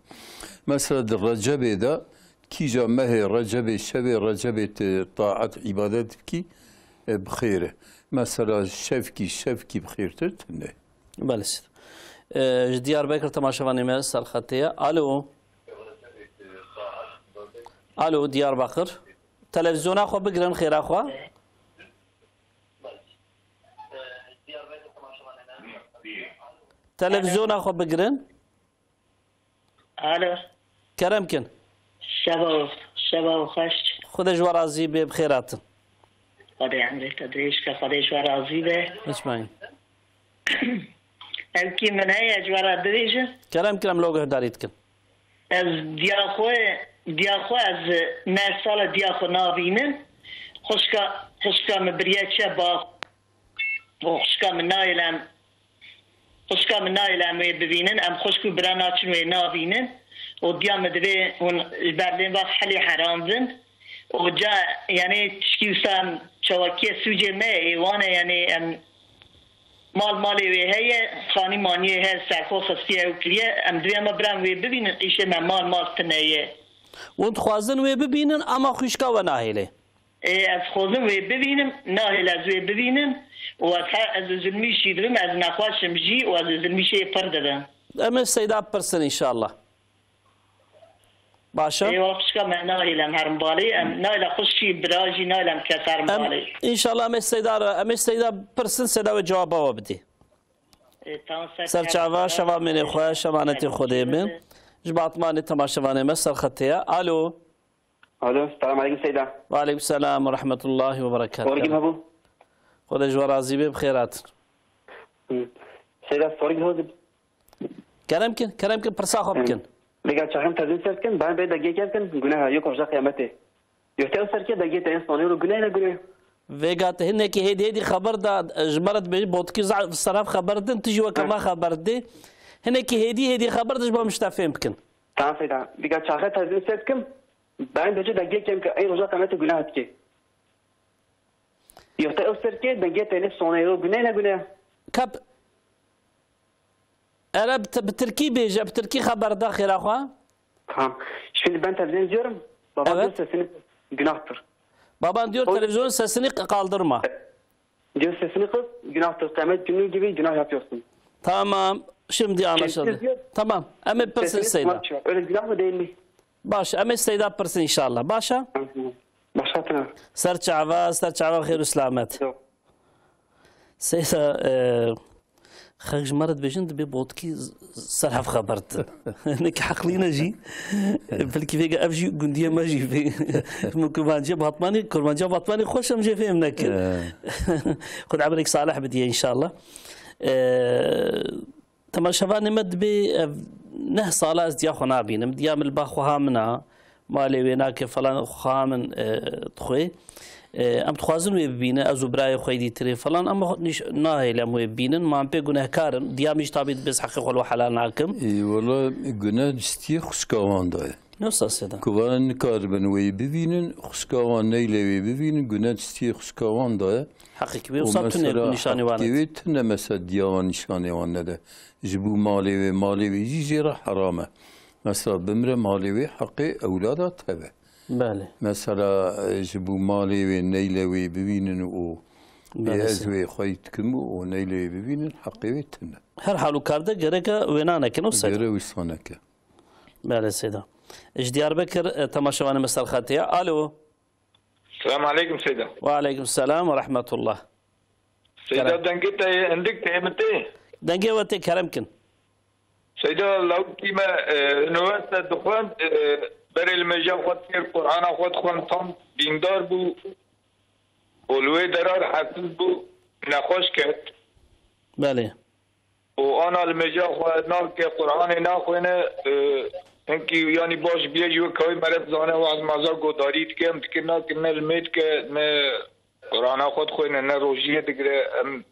Mesela di Recebê de Kîja mehê Recebê, şevê Recebê tu taet, îbadet bikî, e, bi xêr e. Mesela şevkî, şevkî bi xêrtir tune. Belê sir. E, ji Diyarbekir temaşevanê me ser xetê ye. Alo. Alo, Diyarbakir. Televizyona xwe bigirin, xêra xwe. Televizyona xwe bigirin. Alo. Kerem kin. Şeva, şeva xweş. Xwedê ji we razî bê, bi xêr hatin. Xwedê emrê te dirêj ke, Xwedê ji we razî be. Hiç mayî. Ev kî min heye, ji we re bibêjin. Kerem kin, em lo guhdarî dikin. Ez diya xwe, diya xwe ez neh sal e diya xwe nabînim. Xwişka, xwişka min biriye çe bax. Û xwişka min nayêle em Xwişka min nayêle em wê bibînin, em xwişk û bira naçin wê nabînin û diya min divê hûn ji ber lê ve helê heram bin û ca, yanî tişkî wisa em çawakiyê sûcê me ê wan e, yanî em mal malê wê heye, xanî maniyê heye, serxwe xistiye û kiriye, em divê me bira em wê bibînin, îşê me mal mal tune ye. Hûn dixwazin wê bibînin, ama xwişka we nahêlê? Ê, ez xwazim wê bibînim, nahêl ez wê bibînim û ez he, ez û zilmî şî dibim, ez nexweş im jî û ez û zilmî şê pir dibim. Em ê Seyda pirsin înşallah. Baş e? Ê, wa xwişka me nahêl em herin balê, em nahêl xwişkî bira jî nahêl em kes herin Em, balê. înşallah em ê Seyda re, em ê Seyda pirsin, Seyda wê cewaba we bidî. Ê, tamam, ser Ser çava, çava, şeva mênê xwe, şemanetê Xwedê bin. Ji batmanê temaşevanê me ser xetê ye. Alo. Alo, selam aleyküm Seyda. Ve aleyküm selam ve rahmetullahi ve berekatuhu. Sorgim hebû. Xwedê ji we razî be, bi xêr hatin. Hı. Seyda, sorgim hebû. Kerem kin, kerem kin, pirsa xwe bikin. Vêga çaxem tezîn ser dikin, ben bê degê kem kin, guneh yok roja qiyamete. Yok te ew serkê degê te insanê ro guneh ne guneh. Vêga te hinekî hêdî hêdî xeber da, ji me re dibêjî botkî zaf seref xeber din, tu jî weke Hı. me xeber dê. Hinekî hêdî hêdî xeber de ji bo em ji te fêm bikin. Tamam Seyda. Vêga çaxe tezîn ser dikim, ben bêjî degê kem ke ey roja qiyamete guneh dike. Yok te ew serkê dengê te ne sonê ro guneh ne guneh. Kap, Ereb, te bi tirkî bêje, bi tirkî xeber da xêra xwe. Tamam. Şimdi ben televizyon izliyorum. Baba Evet. diyor sesini günahtır. Baban diyor O- televizyonun sesini kaldırma. Diyor sesini kıs, günahtır. Demet günü gibi günah yapıyorsun. Tamam. Şimdi anlaşıldı. Sesini diyor, Tamam. Em ê pirsin sesini Seyda. Tamam, öyle günah mı değil mi? Baş, em ê Seyda pirsin inşallah. Başa? Başlatın. Ser çava, ser çava xêr û selamet. Yok. Seyda, e, xelk ji me re dibêjin, dibê botkî z-, ser hev xeber ditin. Hinek heqlî ne jî. Belkî vêga ev jî gundiyê me jî vê. Min kurmanciya Batmanê, kurmanciya Batmanê xweş em jê fêm nekin. Ee. Xwedê emirek salih bidiye inşallah. Ee, temaşevanê me dibê ev neh sala ez diya xwe nabînim. Diya min li ba xweha min a. Malê wê nake falan, xweha min, e, dixwê. E, em dixwazin wê bibîne, ez û birayê xwe yê dîtirê falan, ama nîş-, nahêle em wê bibînin, ma em pê gunehkar in. Diya min jî tabî dibê ez heqê xwe li we helal nakim. Ê, wela guneh di stiyê xwişka wan de ye. Ne wisa Seyda? Ku van nikaribin wê bibînin, xwişka wan neyle wê bibînin, guneh di stiyê xwişka wan de ye. Heqî ki wê Û wisa tune mesela ku nîşanê wan heqî nede. Wê tune mesela diya wan nîşanê wan nede. Ji bo malê wê, malê wê jî jê re heram e. Mesela bimre malê wê heqê ewlada te be. Belê. Mesela, e, ji bo malê wê neyle wê bibînin û Belê, ez sê. Wê xweyî dikim û neyle wê bibînin, heqê wê tune. Her hal û karde gereke wêna nekin, o Seyda? Gere wisa neke. Belê, Seyda. Ji Diyarbekir, e, temaşevanê me ser xetê ye. Alo. Selamun aleykum Seyda. Ve aleykum selam ve rahmetullah. Seyda, Kerem. Dengê te yê hindik tê min tê? Dengê we tê, kerem kin. Seyda, lawikî me, e, unîversîte dixwend, e, berê li mêja xwe dikir, Qur'ana xwe dixwend, tam dîndar bû û li wê derar hesiz bû, nexweş ket. Belê. Û ana li mêja xwe nake, Qur'anê naxwêne, e, hinkî yanî baş bûye jî wek wê mere dizane waz maza godarî dike, em dikir nakin, ne ilmê dike, ne Qur'ana xwe dixwêne, ne rojiyê digire. Em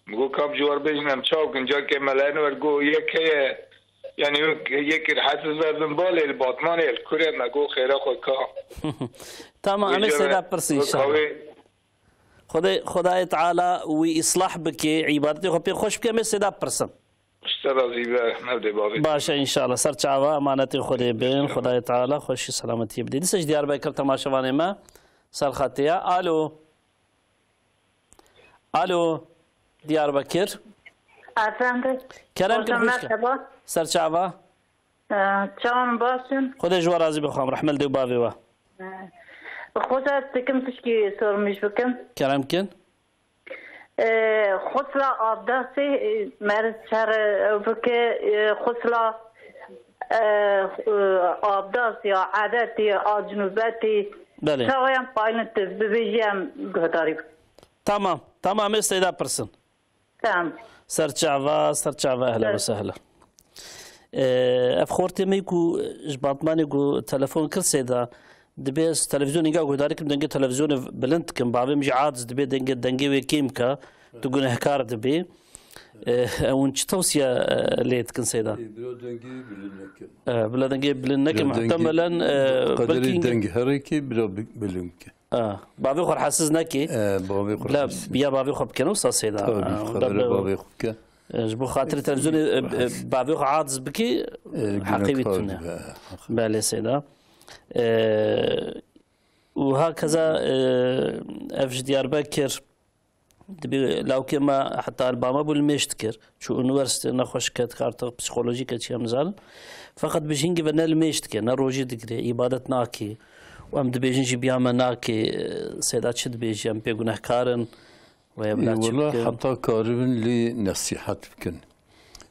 Min got, kam ji wer bêjin, em çaw kin, carkê me leyên wer got, yek heye, yanî yek, yek ir hesiz ve bin balê li Batmanê, li kurê me got, xêra xwe ka. Tamam, em ê Seyda pirsin inşallah. Xwedê, Xwedayê Teala wî îslah bike, îbadetê xwe pê xweş bike, em ê Seyda pirsin. Ji te razî be, Mevdê bavê. Baş e inşallah. Ser çava, emanetê Xwedê bin. Xwedayê Teala xweşî selametiyê bide. Dîsa ji Diyarbekir temaşevanê me ser xetê ye. Alo. Alo, Diyarbekir. Efendim. Kerem kin, Hocam, hoş geldin. Merhaba. Ser çava. Ee, çawan baş in? Xwedê ji we razî be, xwam. Rehmet li dê û bavê we. Ee, Hoca, dikim tişkî sormîş bikim. Kerem kin. Ee, xusla abdestê, e, meriz çer, e, bike, e, xusla, e, e, abdest ya edetî, a cunubetî, Belê. Çawa em payîn tu bibêjî em guhdarî bikin. Tamam, tamam, ê Seyda pirsin. Tamam. Ser çava, ser çava, ehla ve sehla. Ee, ev xortê me ku ji Batmanê ku telefon kir Seyda, dibê ez televîzyonê ga guhdarî kim, dengê televîzyonê bilind dikim, bavê min jî aciz dibê, dengê, dengê wê kêm ka, tu gunehkar dibê. Ee, hûn çi tewsiye, e, lê dikin Seyda? Ê, bila dengê bilind nekim. Ee, bila dengê bilind nekim, Bila dengê, muhtemelen, e, bi qederê belkî deng herekê bila bi-, bilind ke. A, bavê xwe rehsiz nekê. E, bavê xwe Bila, rehsiz. Biya bavê xwe bikin, wisa Seyda. Tabii, A, xebere da be-, bavê xwe bike. e, ji bo xatirê televîzyonê, e, e, bavê xwe aciz bikî, E, heqê wî gunehkar tune. Dibe, e, heqê. Belê Seyda. E, û hakeza, e, ev ji Diyarbekir, dibê lawkê me heta li ba me bû, li mêj dikir. Çû unîversîte, nexweş ket, artık psîkolojîk e, çi em nizanin. Feqet bi jî hingî ve ne li mêj dike, ne rojî digire, îbadet nake. Û em dibêjin jî biya me nake, Seyda çi dibêjî, em pê gunehkar in. Wê bila Ê, çi wela bikin? Heta karibin lê nesîhet bikin.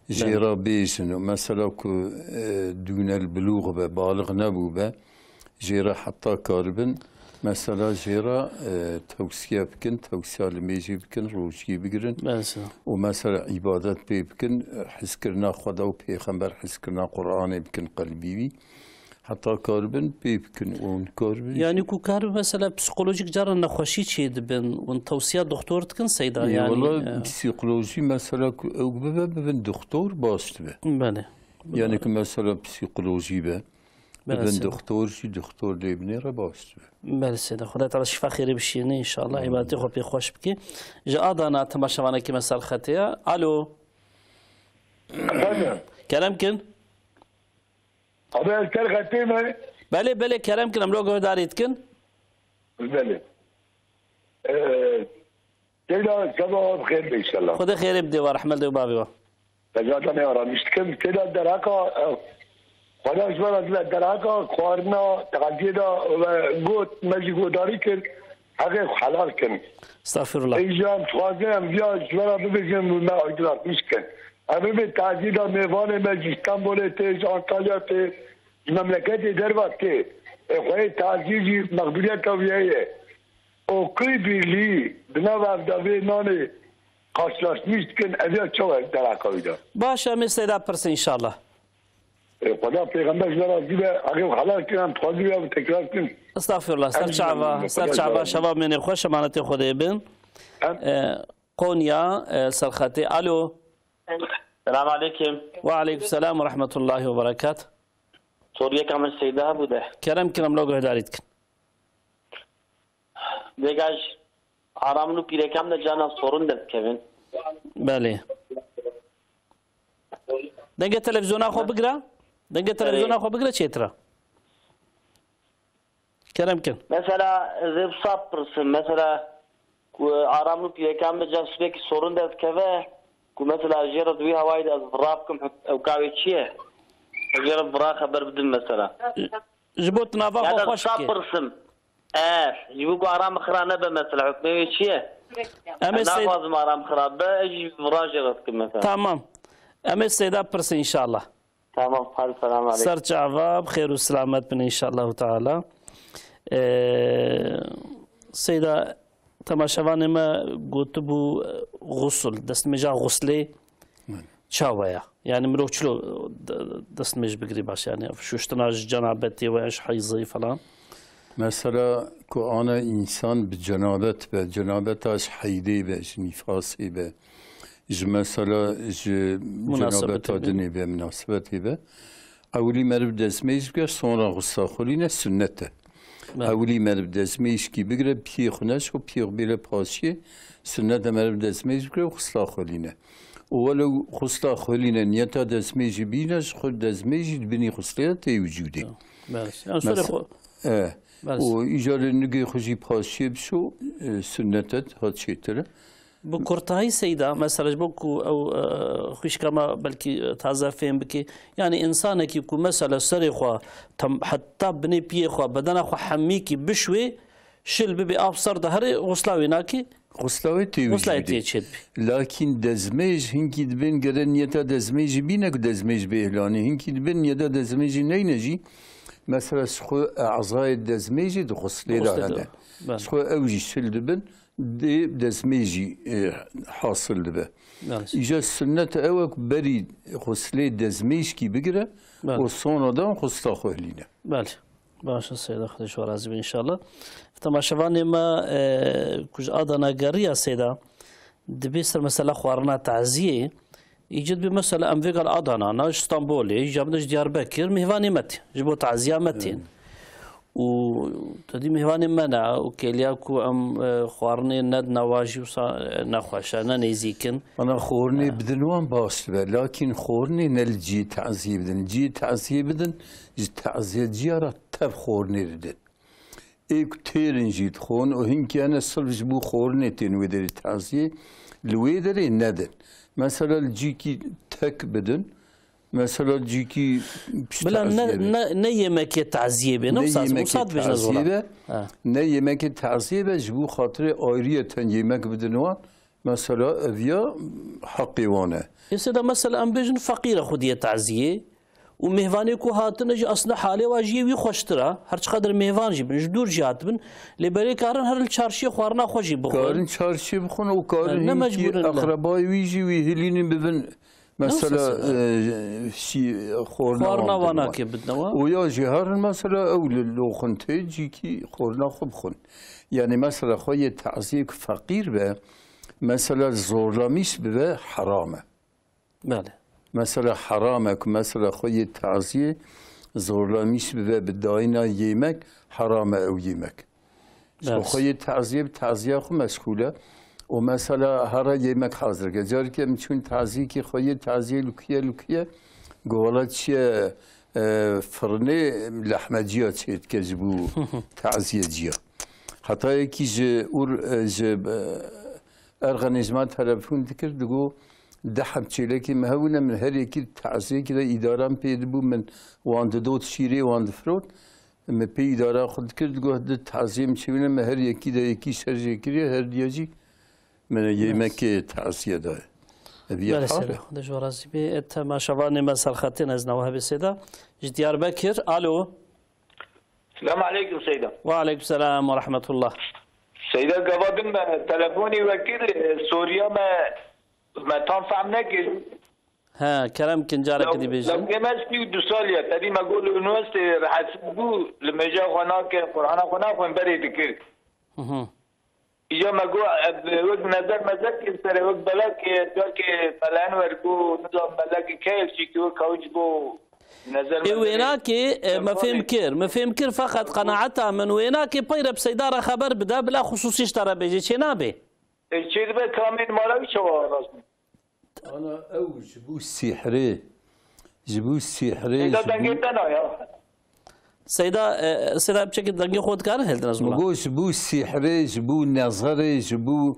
Jê Belê. Re bêjin û mesela ku, e, dûne li bilûx be, balix nebû be, jê re heta karibin, mesela jê re, e, tewsiye bikin, tewsiya li mêjê bikin, rojiyê bigirin. Belê. Û mesela îbadet pê bikin, hizkirina Xweda û Pêxember, hizkirina Qur'anê bikin qelbî wî. Heta karibin pê bikin û hûn karibin. Yanî ku karibin mesela psîkolojîk caran nexweşî çêdibin, hûn tewsiya doktor dikin Seyda, Ê, yanî, wela e, psîkolojî mesela ku ew bibe, bibin doktor baş dibe. Belê. Yanî ku mesela psîkolojî be, Belê, bibin Seyda. Doktor jî, doktor lê binêre baş dibe. Belê Seyda. Xwedê Teala şifa xêrê bişîne inşallah. Amîn. Îbadetê xwe pê xweş bike. Ji Adana temaşevanekî me ser xetê ye. Alo. Efendim? Kerem kin. Abi, ez ser xetê me. Belê, belê, kerem kin, em lo guhdarî dikin. Belê. Ee, Têda seba xêr be inşallah. Xwedê xêrê bidê wa, rehmet lê û bavê wa. Tecata me aramîş dikim. Têda derheka, e, Xweda ji we razî be, derheka xwarina taziyê de we got, me jî guhdarî kir, heqê xwe helal kin. Estağfirullah. Êjan dixwazin em viya ji we re bibêjin û me aydinatîş kin. Em bibê taziyê de mêvanê me ji Stenbolê tê, ji Antalya tê, ji memleketê derva tê. Ê xweyê taziyê jî mexdûriyeta wî heye. Okulî Birlî di nav evdevê nanê karşılaşmış dikin, ev ya çawa derhaka wî de? Baş, em ê Seyda pirsin inşallah. E, Xweda pêxember ji we razî be, heqê xwe helal kirin, em dixwazin ya tekrar kin. Estağfirullah, ser çava, ser çava, şeva mênê xweş, emanetê Xwedê bin. Em E, Konya, e, serxetê. Alo. Selam aleyküm. Ve aleyküm selam ve rahmetullahi ve berekat. Soriyeka min Seyda hebû de. Kerem kirim lo guhdarî dikin. Dêga ji aramil û pîrekan de cana sorun derdikevin. Belê. Dengê televizyona xwe bigire. Dengê televizyona xwe bigire çêtir e. Kerem kin. Mesela, ez ê wisa pirsim. Mesela, ku aramil û pîrekan de ca sürekli sorun derdikeve, ku mesela jê re di wî hawayî de ez vira bikim, ew kavê çi ye? Ez jê re vira xeber bidim mesela. Ji bo tu nava Ya xwe da xweş wisa bike. pirsim. E, ji bo ku aram xira nebe mesela, hukmê wê çi ye? Em ê Ez Seyda naxwazim aram xira be, ez jî vira jê re dikim mesela. Tamam. Em ê Seyda pirsin inşallah. Tamam, hadi selam aleyküm. Ser çava, bi xêr û selamet bin inşallahu teala. Ee, Seyda, temaşevanê me gotibû, e, xusl, destmêja xuslê çawa ye? Yani mirov çilo de-, destmêj bigirî baş, yani şuştina ji cenabetê we, ji heyzê falan. Mesela ku ana însan bi cenabet be, cenabeta ji heydê be, ji nîfasê be, ji mesela ji Munasebetê cenabeta be. dinê be, minasebetê be. Ewilî meriv destmêj bike, sonra xusla xwelîne sunnet e. Be. Ewilî meriv destmêjkî bigire, piyê xwe neşo, piyê xwe bêre paşiyê, sunnet e meriv destmêj bigire û xusla xwelîne. Û welew xusla xwelîne, niyeta destmêjî bîne, ji xwe destmêjî di binî xuslê de tê wicûdê. Be. Yani Mes-, serê xwe. e, Bes. Û îcarê nigê xwe jî paşiyê bişo, e, sunnet e, ha çêtir e. Bi kurtahî Seyda, mesela ji bo ku ew, e, xwişka me belkî taze fêm bike, yani insanekî ku mesela serê xwe tam, heta binê piyê xwe, bedena xwe hemîkî bişwê, şil bibe av ser de herê, xusla wê nake? Xusla wê tê Xusla wê wicûdê. tê çêdibî. Lakin dezmêj hinkî dibên gere niyeta dezmêjî bîne ku dezmêj bê îhlanê. Hinkî dibên niyeta dezmêjî neyne jî, mesela ji xwe ezayê dezmêjî di xuslê de Xuslê de, hene. Bele. Ji xwe ew jî şil dibin, dê dezmêjî, e, hasil dibe. Bele. Îja sunnet ew e ku berî xuslê dezmêjkî bigire Bele. û sonradan xusla xwe hilîne. Belê. Baş e Seyda, Xwedê ji we razî be înşallah. Temaşevanê me, e, ku ji Adana geriya Seyda, dibê ser mesela xwarina taziyê, îcet bê mesela em vêga li Adana, na ji Stenbolê, îca bide ji Diyarbekir, mêvanê me tê, ji bo taziya me tên. Û te dî mêvanê me ne, û kêliya ku em, e, xwarinê nedine wa jî wisa, e, nexweş e, ne nêzîk in. Ana xwarinê E. bidin wan baş dibe, lakin xwarinê ne li cihê taziyê bidin. Cihê taziyê bidin, ji taziyeciya re tev xwarinê didin. Ê ku têrin jî dixwin û hinkî hene silf ji bo xwarinê tên wê derê taziyê, li wê derê nedin. Mesela li cîkî tek bidin, mesela cîkî pişt Bila ne, taziyê be. ne, ne yemekê taziyê be, ne Ne wisa, yemekê wisa dibêjine taziyê zora. be, Ha. ne yemekê taziyê be, ji bo xatirê ayriyeten yemek bidin wan. Mesela ev ya heqê wan e. Êsê de mesela em bêjin feqîr e xwediyê taziyê û mêvanê ku hatine jî aslında halê wa jî yê wî xweştir e. Her çiqadir mêvan jî bin, ji dûr jî hatibin, lê berê karin her li çarşiyê xwarina xwe jî bixwin. Karin çarşiyê bixwin û karin Yani ne hinkî mecbûr in ne. eqrebayê wî jî wî hilînî bibin. Mesela, Nasıl? e, şî, xorna Xwarina wan wan bidin wan. nake bidine wan. Û ya jî herin mesela ew li loxintê cîkî xorna xwe bixwin. Yani mesela xwe yê taziyê ku feqîr be, mesela zorlamîş bibe heram e. Belê. Mesela heram e ku mesela xwe yê taziyê zorlamîş bibe bi dayîna yemek, heram e ew yemek. Ji bo Ders. xwe yê taziyê bi taziya xwe meşgûl e. Û mesela here yemek hazir ke. Careke min çûn taziyekî xwe yê taziyê li ku ye, li ku ye? Got wela çi ye, e, firinê lehmeciya çêdike ji bo taziyeciya. Heta yekî ji ûr, e, ji, e, Erxenê ji me telefon dikir, digot, "Di heb çêlekê me hebûne, min her yekî di taziyekî de îdaran pê dibû, min wan didot şîrê, wan difirot." Min pê îdara xwe dikir, digot, "Di taziyê min çêbûne, min her yekî de yekî ser jê kiriye, her diya jî min yemekê taziye daye." Ev yek Belê hal e. Seyda, Xwedê ji we razî be. E, temaşevanê me serxetê ne, ez nawa hebê Seyda. Ji Diyarbekir, alo. Selamun aleykum Seyda. Ve aleykum selam ve rahmetullah. Seyda, gava din me telefonî we kir, e, Soriya me, me tam fehm nekir. He, kerem kin careke dî bêjin. Lewkê me sî û du sal ye, tedî me got li unîversîteyê rehetsiz bû, li mêja xwe nake, Qur'ana xwe naxwin, berê dikir. Hı hı. Îja me got, e, wek nezer mezer kir serê, wek belek, e, belkê felen wer ku, nizam belekê keyf çî ki wek kawî ji bo nezer Ê mezer wênakê, e, me fêm kir, me fêm kir, feqet qenaeta min wênakê peyre bi Seyda re xeber bide, bila xusûsî ji te re bêje, çê nabê? E, çê dibe kamên mala wî çawa rast? Ana ew ji bo sîhrê, ji bo sîhrê, Seyda ji bo dengê te naya. Seyda, e, Seyda, piçekî dengê xwe dikare hildin ez Min wila. got, ji bo sîhrê, ji bo nezerê, ji bo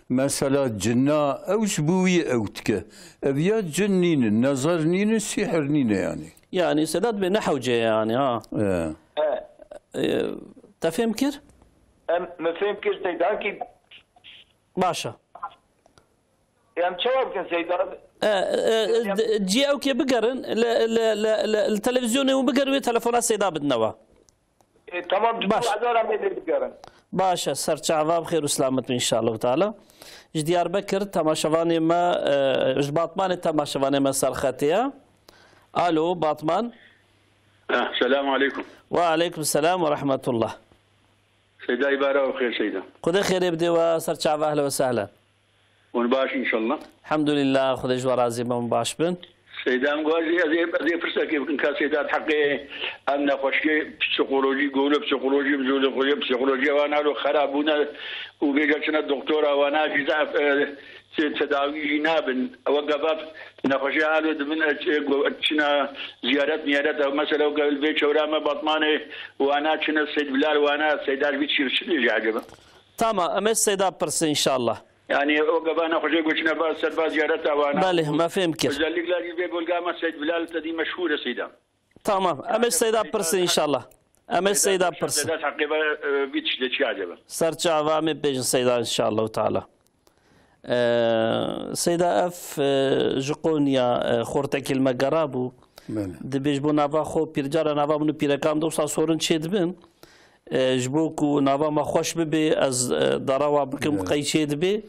mesela cinna, ew ji bo wî ew dike. Ev ya cin nînin, nezer nînin, sîhir nîne yani. Yani Seyda dibê ne hewce yani ha. E. E, te fêm kir? Em, me fêm kir Seyda ki. Başa. Em çawa bikin Seyda? E, e, e, d-, cî ew kê bigerin, li, li, li, li, li televîzyonê hûn bigerin wê telefona Seyda bidine we. E, tamam, Baş. Hezar em ê bigerin. Baş e, ser çava bi xêr û selamet bin inşallah teala. Ji Diyarbekir temaşevanê me, e, ji Batmanê temaşevanê me serxetê ye. Alo, Batman. Eh, selamu aleykum. Ve aleykum selam ve rahmetullah. Seyda, îbara û xêr Seyda. Xwedê xêrê bidê we, ser çava, ehlen ve sehlen. Hûn baş inşallah. Elhamdülillah, Xwedê ji we razî be, hûn baş bin. Seyda, em got, ez ê, ez ê, ez ê pirsekê bikim ka Seyda, di heqê em nexweşiyê psîkolojî, golo psîkolojî, psîkolojî, psîkolojiya wan alo xerab bûne û bêje çine doktora wana jî zehf, e, te-, tedawî jî nabin. Ew gava nexweşiya alo dibin, e, ç-, e, go-, çina ziyaret miyaret, ew mesela ew gel vê çewra me Batmanê wana çine Seyd Bilal wana, Seyda ji vî çi, çi dibêje acaba? Tamam, em ê Seyda pirsin inşallah. Yani o gava nexweşê goçine ba ser ba ziyareta wana. Belê, me fêm kir. Özellikle vê bölge me Seyd Bilal tedî meşhur e Seyda. Tamam, em ê Seyda pirsin inşallah. Em ê Seyda pirsin. Seyda heqê ve, e, bir tiştekî acaba. Ser çava em ê bêjin Seyda inşallah teala. E, Seyda ev, e, ji Qonya, e, xortekî li me gerabû. Belê. Dibê ji bo nava xwe pîrcara nava min û pîrekan de wisa sorin çêdibin. E, ji bo ku nava me xweş bibe, ez, e, derewa bikim, Belê. qey çêdibe.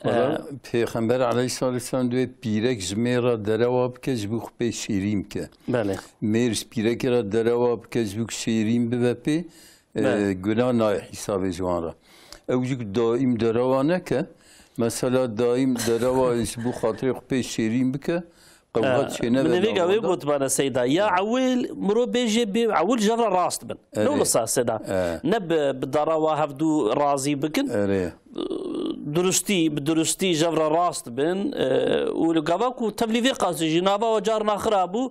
Valla, E, Pêxember aleyhissalatu vesselam dibê pîrek ji mêr re derewa bike, ji bo xwe pê şêrîn bike. Belê. Mêr ji pîrekê re derewa bike, ji bo ku şêrîn bibe pê, e, Belê. gunah nayê hîsabê ji wan re. Ew jî ku daîm derewa neke, mesela daîm derewa ji bo xatirê xwe pê şêrîn bike, Qewxet Ee, çênebe min ê vêga wê navenda. Gotibana Seyda. Ya ewil mirov bêjê bê ewil ji hev re rast bin. Erê. Ne wisa Seyda. Ee. Ne bi, bi dara wa hevdû razî bikin. Erê. Durustî, bi durustî ji hev re rast bin. Ee, û li gava ku tevlî vê qasî jî nava we carna xira bû.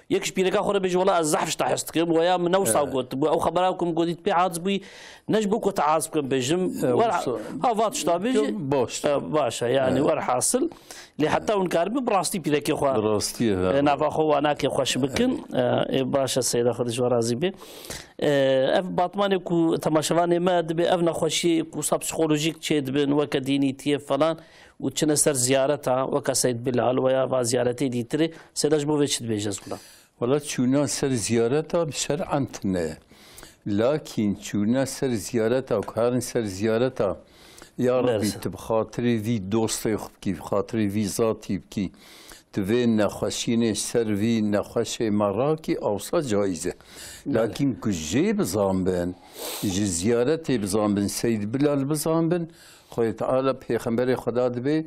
Yek ji pîreka xwe re bêjî, "Wela ez zehf ji te hez dikim." Weya min ne wisa Ee. Gotibû. Ew xebera ku min gotî pê aciz bûyî. Ne ji bo ku te aciz bikim bêjim. Ee, Wela wisa. Ha, va tişta bêjî. Baş. Ee, baş e, yani Ee. Werhasil. Lê heta hûn karibin bi rastî pîrekê xwe, Bi rastî, he. e, nava xwe wanakê xweş bikin. He. E, ê baş e Seyda, Xwedê ji we razî be. E, ev batmanê ku temaşevanê me dibê ev nexweşiyê ku wisa psîkolojîk çêdibin, weke dînîtiyê falan û çine ser ziyareta, weke Seyd Bilal weya va ziyaretê dîtirê, Seyda ji bo vê çi dibêje ez wila? Wela çûna ser ziyareta bi şer'an tune ye. Lakîn çûna ser ziyareta, ku herin ser ziyareta, ya Rebî, Berse. Tu bi xatirê vî dostê xwe bikî, bi xatirê vî zatî bikî, tu vê nexweşînê ji ser vî nexweşê me rakî, awsa caiz e. Bele. Lakîn ku jê bizanbin, ji ziyaretê bizanbin, Seyd Bilal bizanbin, Xwedê Teala pêxemberê Xweda dibê,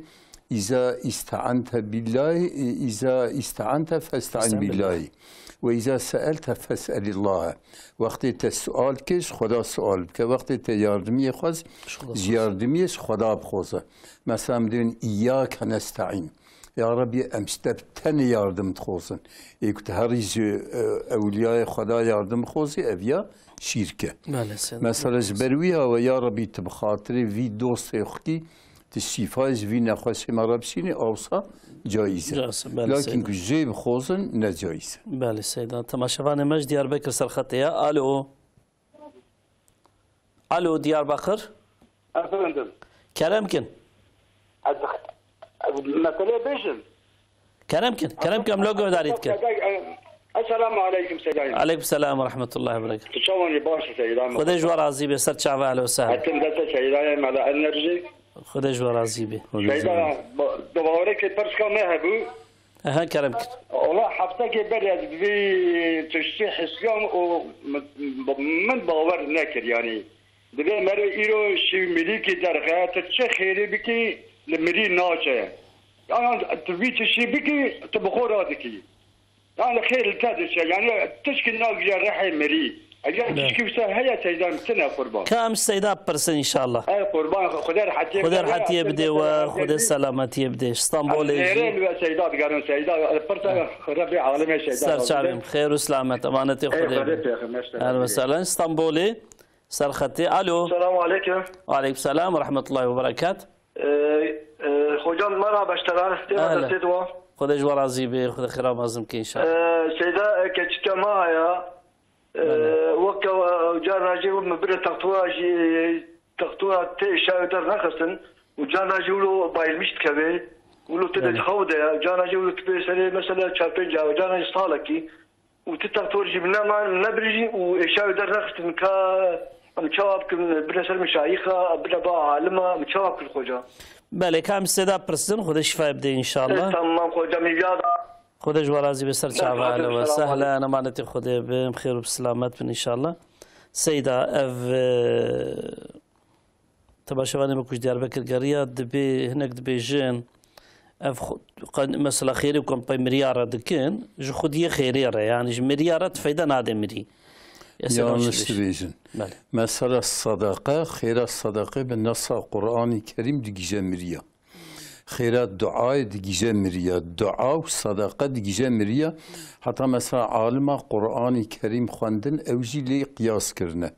"Îza îste'ente bîllahî, îza îste'ente feste'in Feste'in bîllahî. Bîllahî. We îza se'elte fes'elîllahe." Wextê te sual kir, ji Xweda sual bike. Wextê te yardimiyê xwest, Ji Xweda ji xwest. yardimiyê ji Xweda bixwaze. Mesela em dibên, "Îyake nesta'în." Ya Rebî, em ji te bi tenê yardim dixwazin. Ê ku tu herî ji, e, ewliyayê Xweda yardim bixwazî, ev ya şîrk e. Belê, sen Mesela ji ber wî ya we, ya Rebî, tu bi xatirê vî dostê xwe kî, Ti şîfayê ji vî nexweşê me re bişînî, awsa caiz e. Caiz e, belê, Lakin Seyda. Ku jê bixwazin, ne caiz e. Belê, Seyda. Temaşevanê me ji Diyarbekir ser xetê ye. Alo. Alo, Diyarbakir. Efendim. Kerem kin. Ez, ez meseleyê bêjim. Kerem kin. Kerem kin, em lo guhdarî dikin. Esselamu aleyküm Seyda. Aleyküm selam ve rahmetullahi ve berekatuhu. Tu çawan î, baş î Seyda? Xwedê ji we razî be, ser çava, ehlen we sehlen. Hetim deste Seyda, mala enerji. Xwedê ji we razî be. Seyda, ba-, bawereke pirska me hebû. Aha, kerem kir. Ola heftekê berê ez bi vî tiştî hisiyan û min, min bawer nekir, yanî. Divê merê îro şî mirîkî derxe, tu çi xêrî bikî, li mirî naçe. Yan tu vî tiştî bikî, tu bi xwe radikî. Yan li xêr li te diçe, yanî tişkî nagije rihê mirî. Eger Evet. tişkî wisa heye, Seyda, min tine qurban. Ka em ji Seyda bipirsin înşallah. Ey qurban, Xwedê rehetiyê Xwedê bide rehetiyê we, bide Xwedê selametiyê bide. Ji Stenbolê jî. Nêrê li we Seyda digerin, Seyda, pirsa Rebê alemê Seyda. Ser çavê min, xêr û selamet, emanetê Ey Xwedê Xwedê be. pêxember Seyda. Ehlen we sehlen. Stenbolê, ser xetê. Alo. Selamu aleyküm. Aleyküm selam ve rahmetullahi ve berekat. Ee, e, hocam merhaba, işte, rahat, Ehlen. Desteği dua. Xwedê ji we razî be, Xwedê xêra mezin ke înşallah. Ee, Seyda, e, keçika ma ya, Belê. Weke, e, carna jî min bire textura jî, textura tê şayo dernexistin û carna jî wilo bayilmiş dikeve, wilo tê de Belê. Xew de ya, carna jî wilo tê serê mesela çar pênc ya, carna jî salekî û ti textor jî min neman, min nebirî jî û ê şayo dernexistin ka em çawa bikin, bine ser min şayixa, bine ba alima, em çawa bikin xoca? Belê, ka em Seyda pirsin, Xwedê şîfayê bide înşallah. E, tamam xoca, min ya da Xwedê ji we razî be, ser çava, Selamet, ehlen we selamet. Sehlen, emanetê Xwedê bin, bi xêr û bi silamet bin înşallah. Seyda, ev, e, temaşevanê me ku ji Diyarbekir geriya, dibê, hinek dibêjin, ev xwe, qe-, mesela xêrê ku em pey miriya re dikin, ji xwediyê xêrê re, yanî ji miriya re ti feyde nade mirî. Ya Seyda, Yanlış şibêjin. dibêjin. Belê. Mesela sadaka, xêra sadaqê bi nesa Qur'anî Kerîm digije miriya. Xêra duayê digije miriya. Dua û sadaqa digije miriya. Heta mesela alima Qur'anî Kerîm xwendin, ew jî lê qiyas kirine.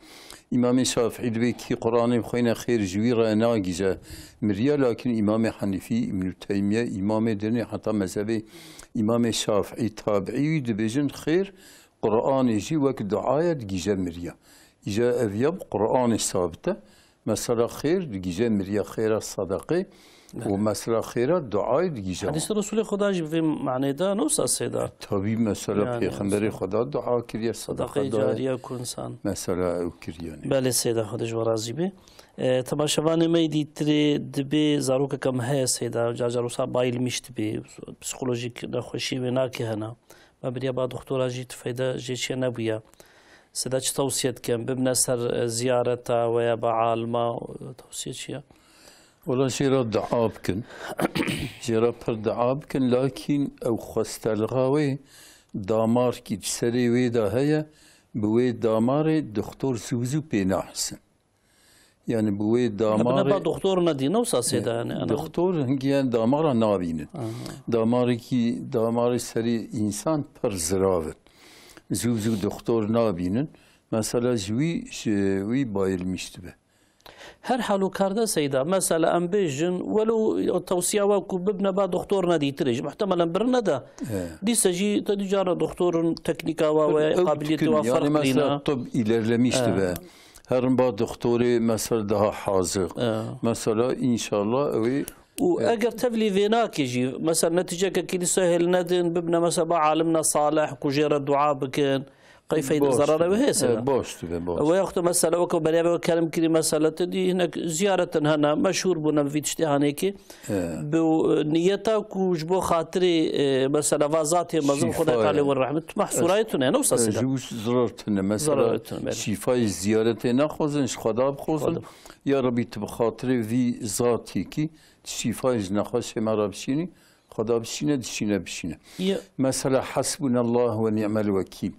Îmamê Şafîî dibê kî Qur'anê xweyne xêr ji wî re nagije miriya, lakin Îmamê Henîfî, Îbnû Teymîye, îmamê dinê heta mezhebê Îmamê Şafîî, tabiî wî dibêjin xêr Qur'anê jî wek duaya digije miriya. Îja ev ya bi Qur'anê sabit e. Mesela xêr digije miriya, xêra sadaqê û Belê. mesela xêra duayê digije. Hadîsê Resulê Xuda jî bi vê manê de ne wisa Seyda? Tabî mesela Yani, Pêxemberê Xuda dua kiriye, sadaqa Sadaqê daye. cariye ku insan. Mesela ew kiriye ne. Belê Seyda, Xwedê ji we razî be. E, temaşevanê me yê dîtirê dibê zarokeke me heye Seyda, car car wisa bayilmiş dibê, psikolojîk nexweşiyê wê nake hena. Me biriya ba doktora jî ti feyde jê çiye nebûye. Seyda çi tewsiye dikin? Bibne ser, e, ziyareta we ya ba alima, e, tewsiye çi ye? Wela jê re dua bikin. Jê re pir dua bikin, lakîn ew xwestelxa wê damarkî di serê wê de heye, bi wê damarê doktor zû zû pê nahisin. Yani bi wê Bine damarê ba doktor nedî, ne wisa Seyda yani, ana. Doktor hingî yani damara nabînin. Aha. Damarekî, damarê serê însan pir zirav in. Zû zû doktor nabînin. Mesela ji wî, ji wî bayilmiş dibe. Her hal û karde Seyda, mesela em bêjin, welo tewsiya we ku bibne ba doktor nedîtirê jî, muhtemelen birine de. He. Dîse jî te dî cara doktorun teknîka we, we, Ew qabiliyetê dikin, we yani ferq mesela kirîne. Tıp ilerlemiş He. dibe. Herin ba doktorê mesela daha hazir. He. Mesela inşallah ew ê Û Evet. eger tevlî vê nake jî, mesela netîceke kilîsa hêl nedin, bibne mesela ba alimna salih ku jê re dua bikin, qey feyde Baş zerarê wê dibe. heye Seyda? E, baş dibe, baş. Weyahut da mesela weke beriya ve kerem kirî mesela te dî hinek ziyaretin hene, meşhur bûne bi vî tiştê hanekî. E. Bi, e, niyeta ku ji bo xatirê, e, mesela va zatê mezin Şîfa Xwedê ye. Talê win rehmet. Mahsûrayê tune, ne wisa E, Seyda? ji wî zarar tune. Mesela Zarar tune, belê. şîfayê ziyaretê nexwazin, ji Xweda bixwazin. Xweda. Ya Rebî tu bi xatirê vî zatîkî şîfayê ji nexweşê me re bişînî, Xweda bişîne, dişîne, bişîne. Ya. Mesela, Hasbunallah ve ni'mel vekîl.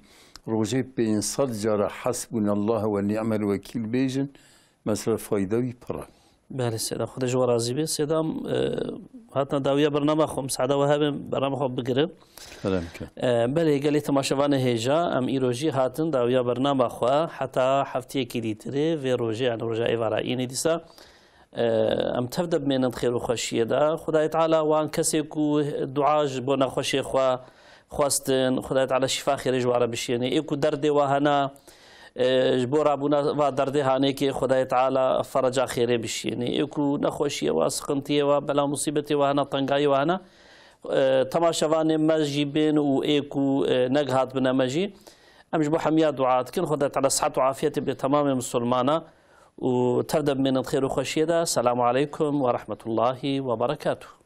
Rojê pênc sed cara Hasbunallah ve ni'mel vekîl bêjin, mesela, fayda wî pir e. Belê Seyda, Xwedê ji we razî be. Seyda, em, e, hatina dawiya bernama xwe, misada we hebe, bernama xwe bigirin. Kerem ke. E, belê, gelê temaşevanê hêja, em îro jî hatin dawiya bernama xwe, heta heftiyekî dîtirê, vê rojê, yani roja êvara înê dîsa. E, em tev de bimênin xêr û xweşiyê de. Xwedayê Teala wan kesê ku dua ji bo nexweşê xwe xwestin, Xwedayê Teala şîfa xêrê ji wan re bişiyênê. Ê ku derdê wa hene, e, ji bo rabûna va derdê hanêkê Xwedayê Teala fereca xêrê bişiyênê. Ê ku nexweşiyê wa, siqintiyê wa, bela musîbetê wa hene, tengayê wa hene, e, temaşevanê me jî bên û ê ku, e, negihatbine me jî, em ji bo hemiya dua dikin. Xwedayê Teala sihet û afiyetê bê temamê misilmana û tev de bimênin xêr û xweşiyê de. Selamu aleykum ve rahmetullahi ve berekatuh.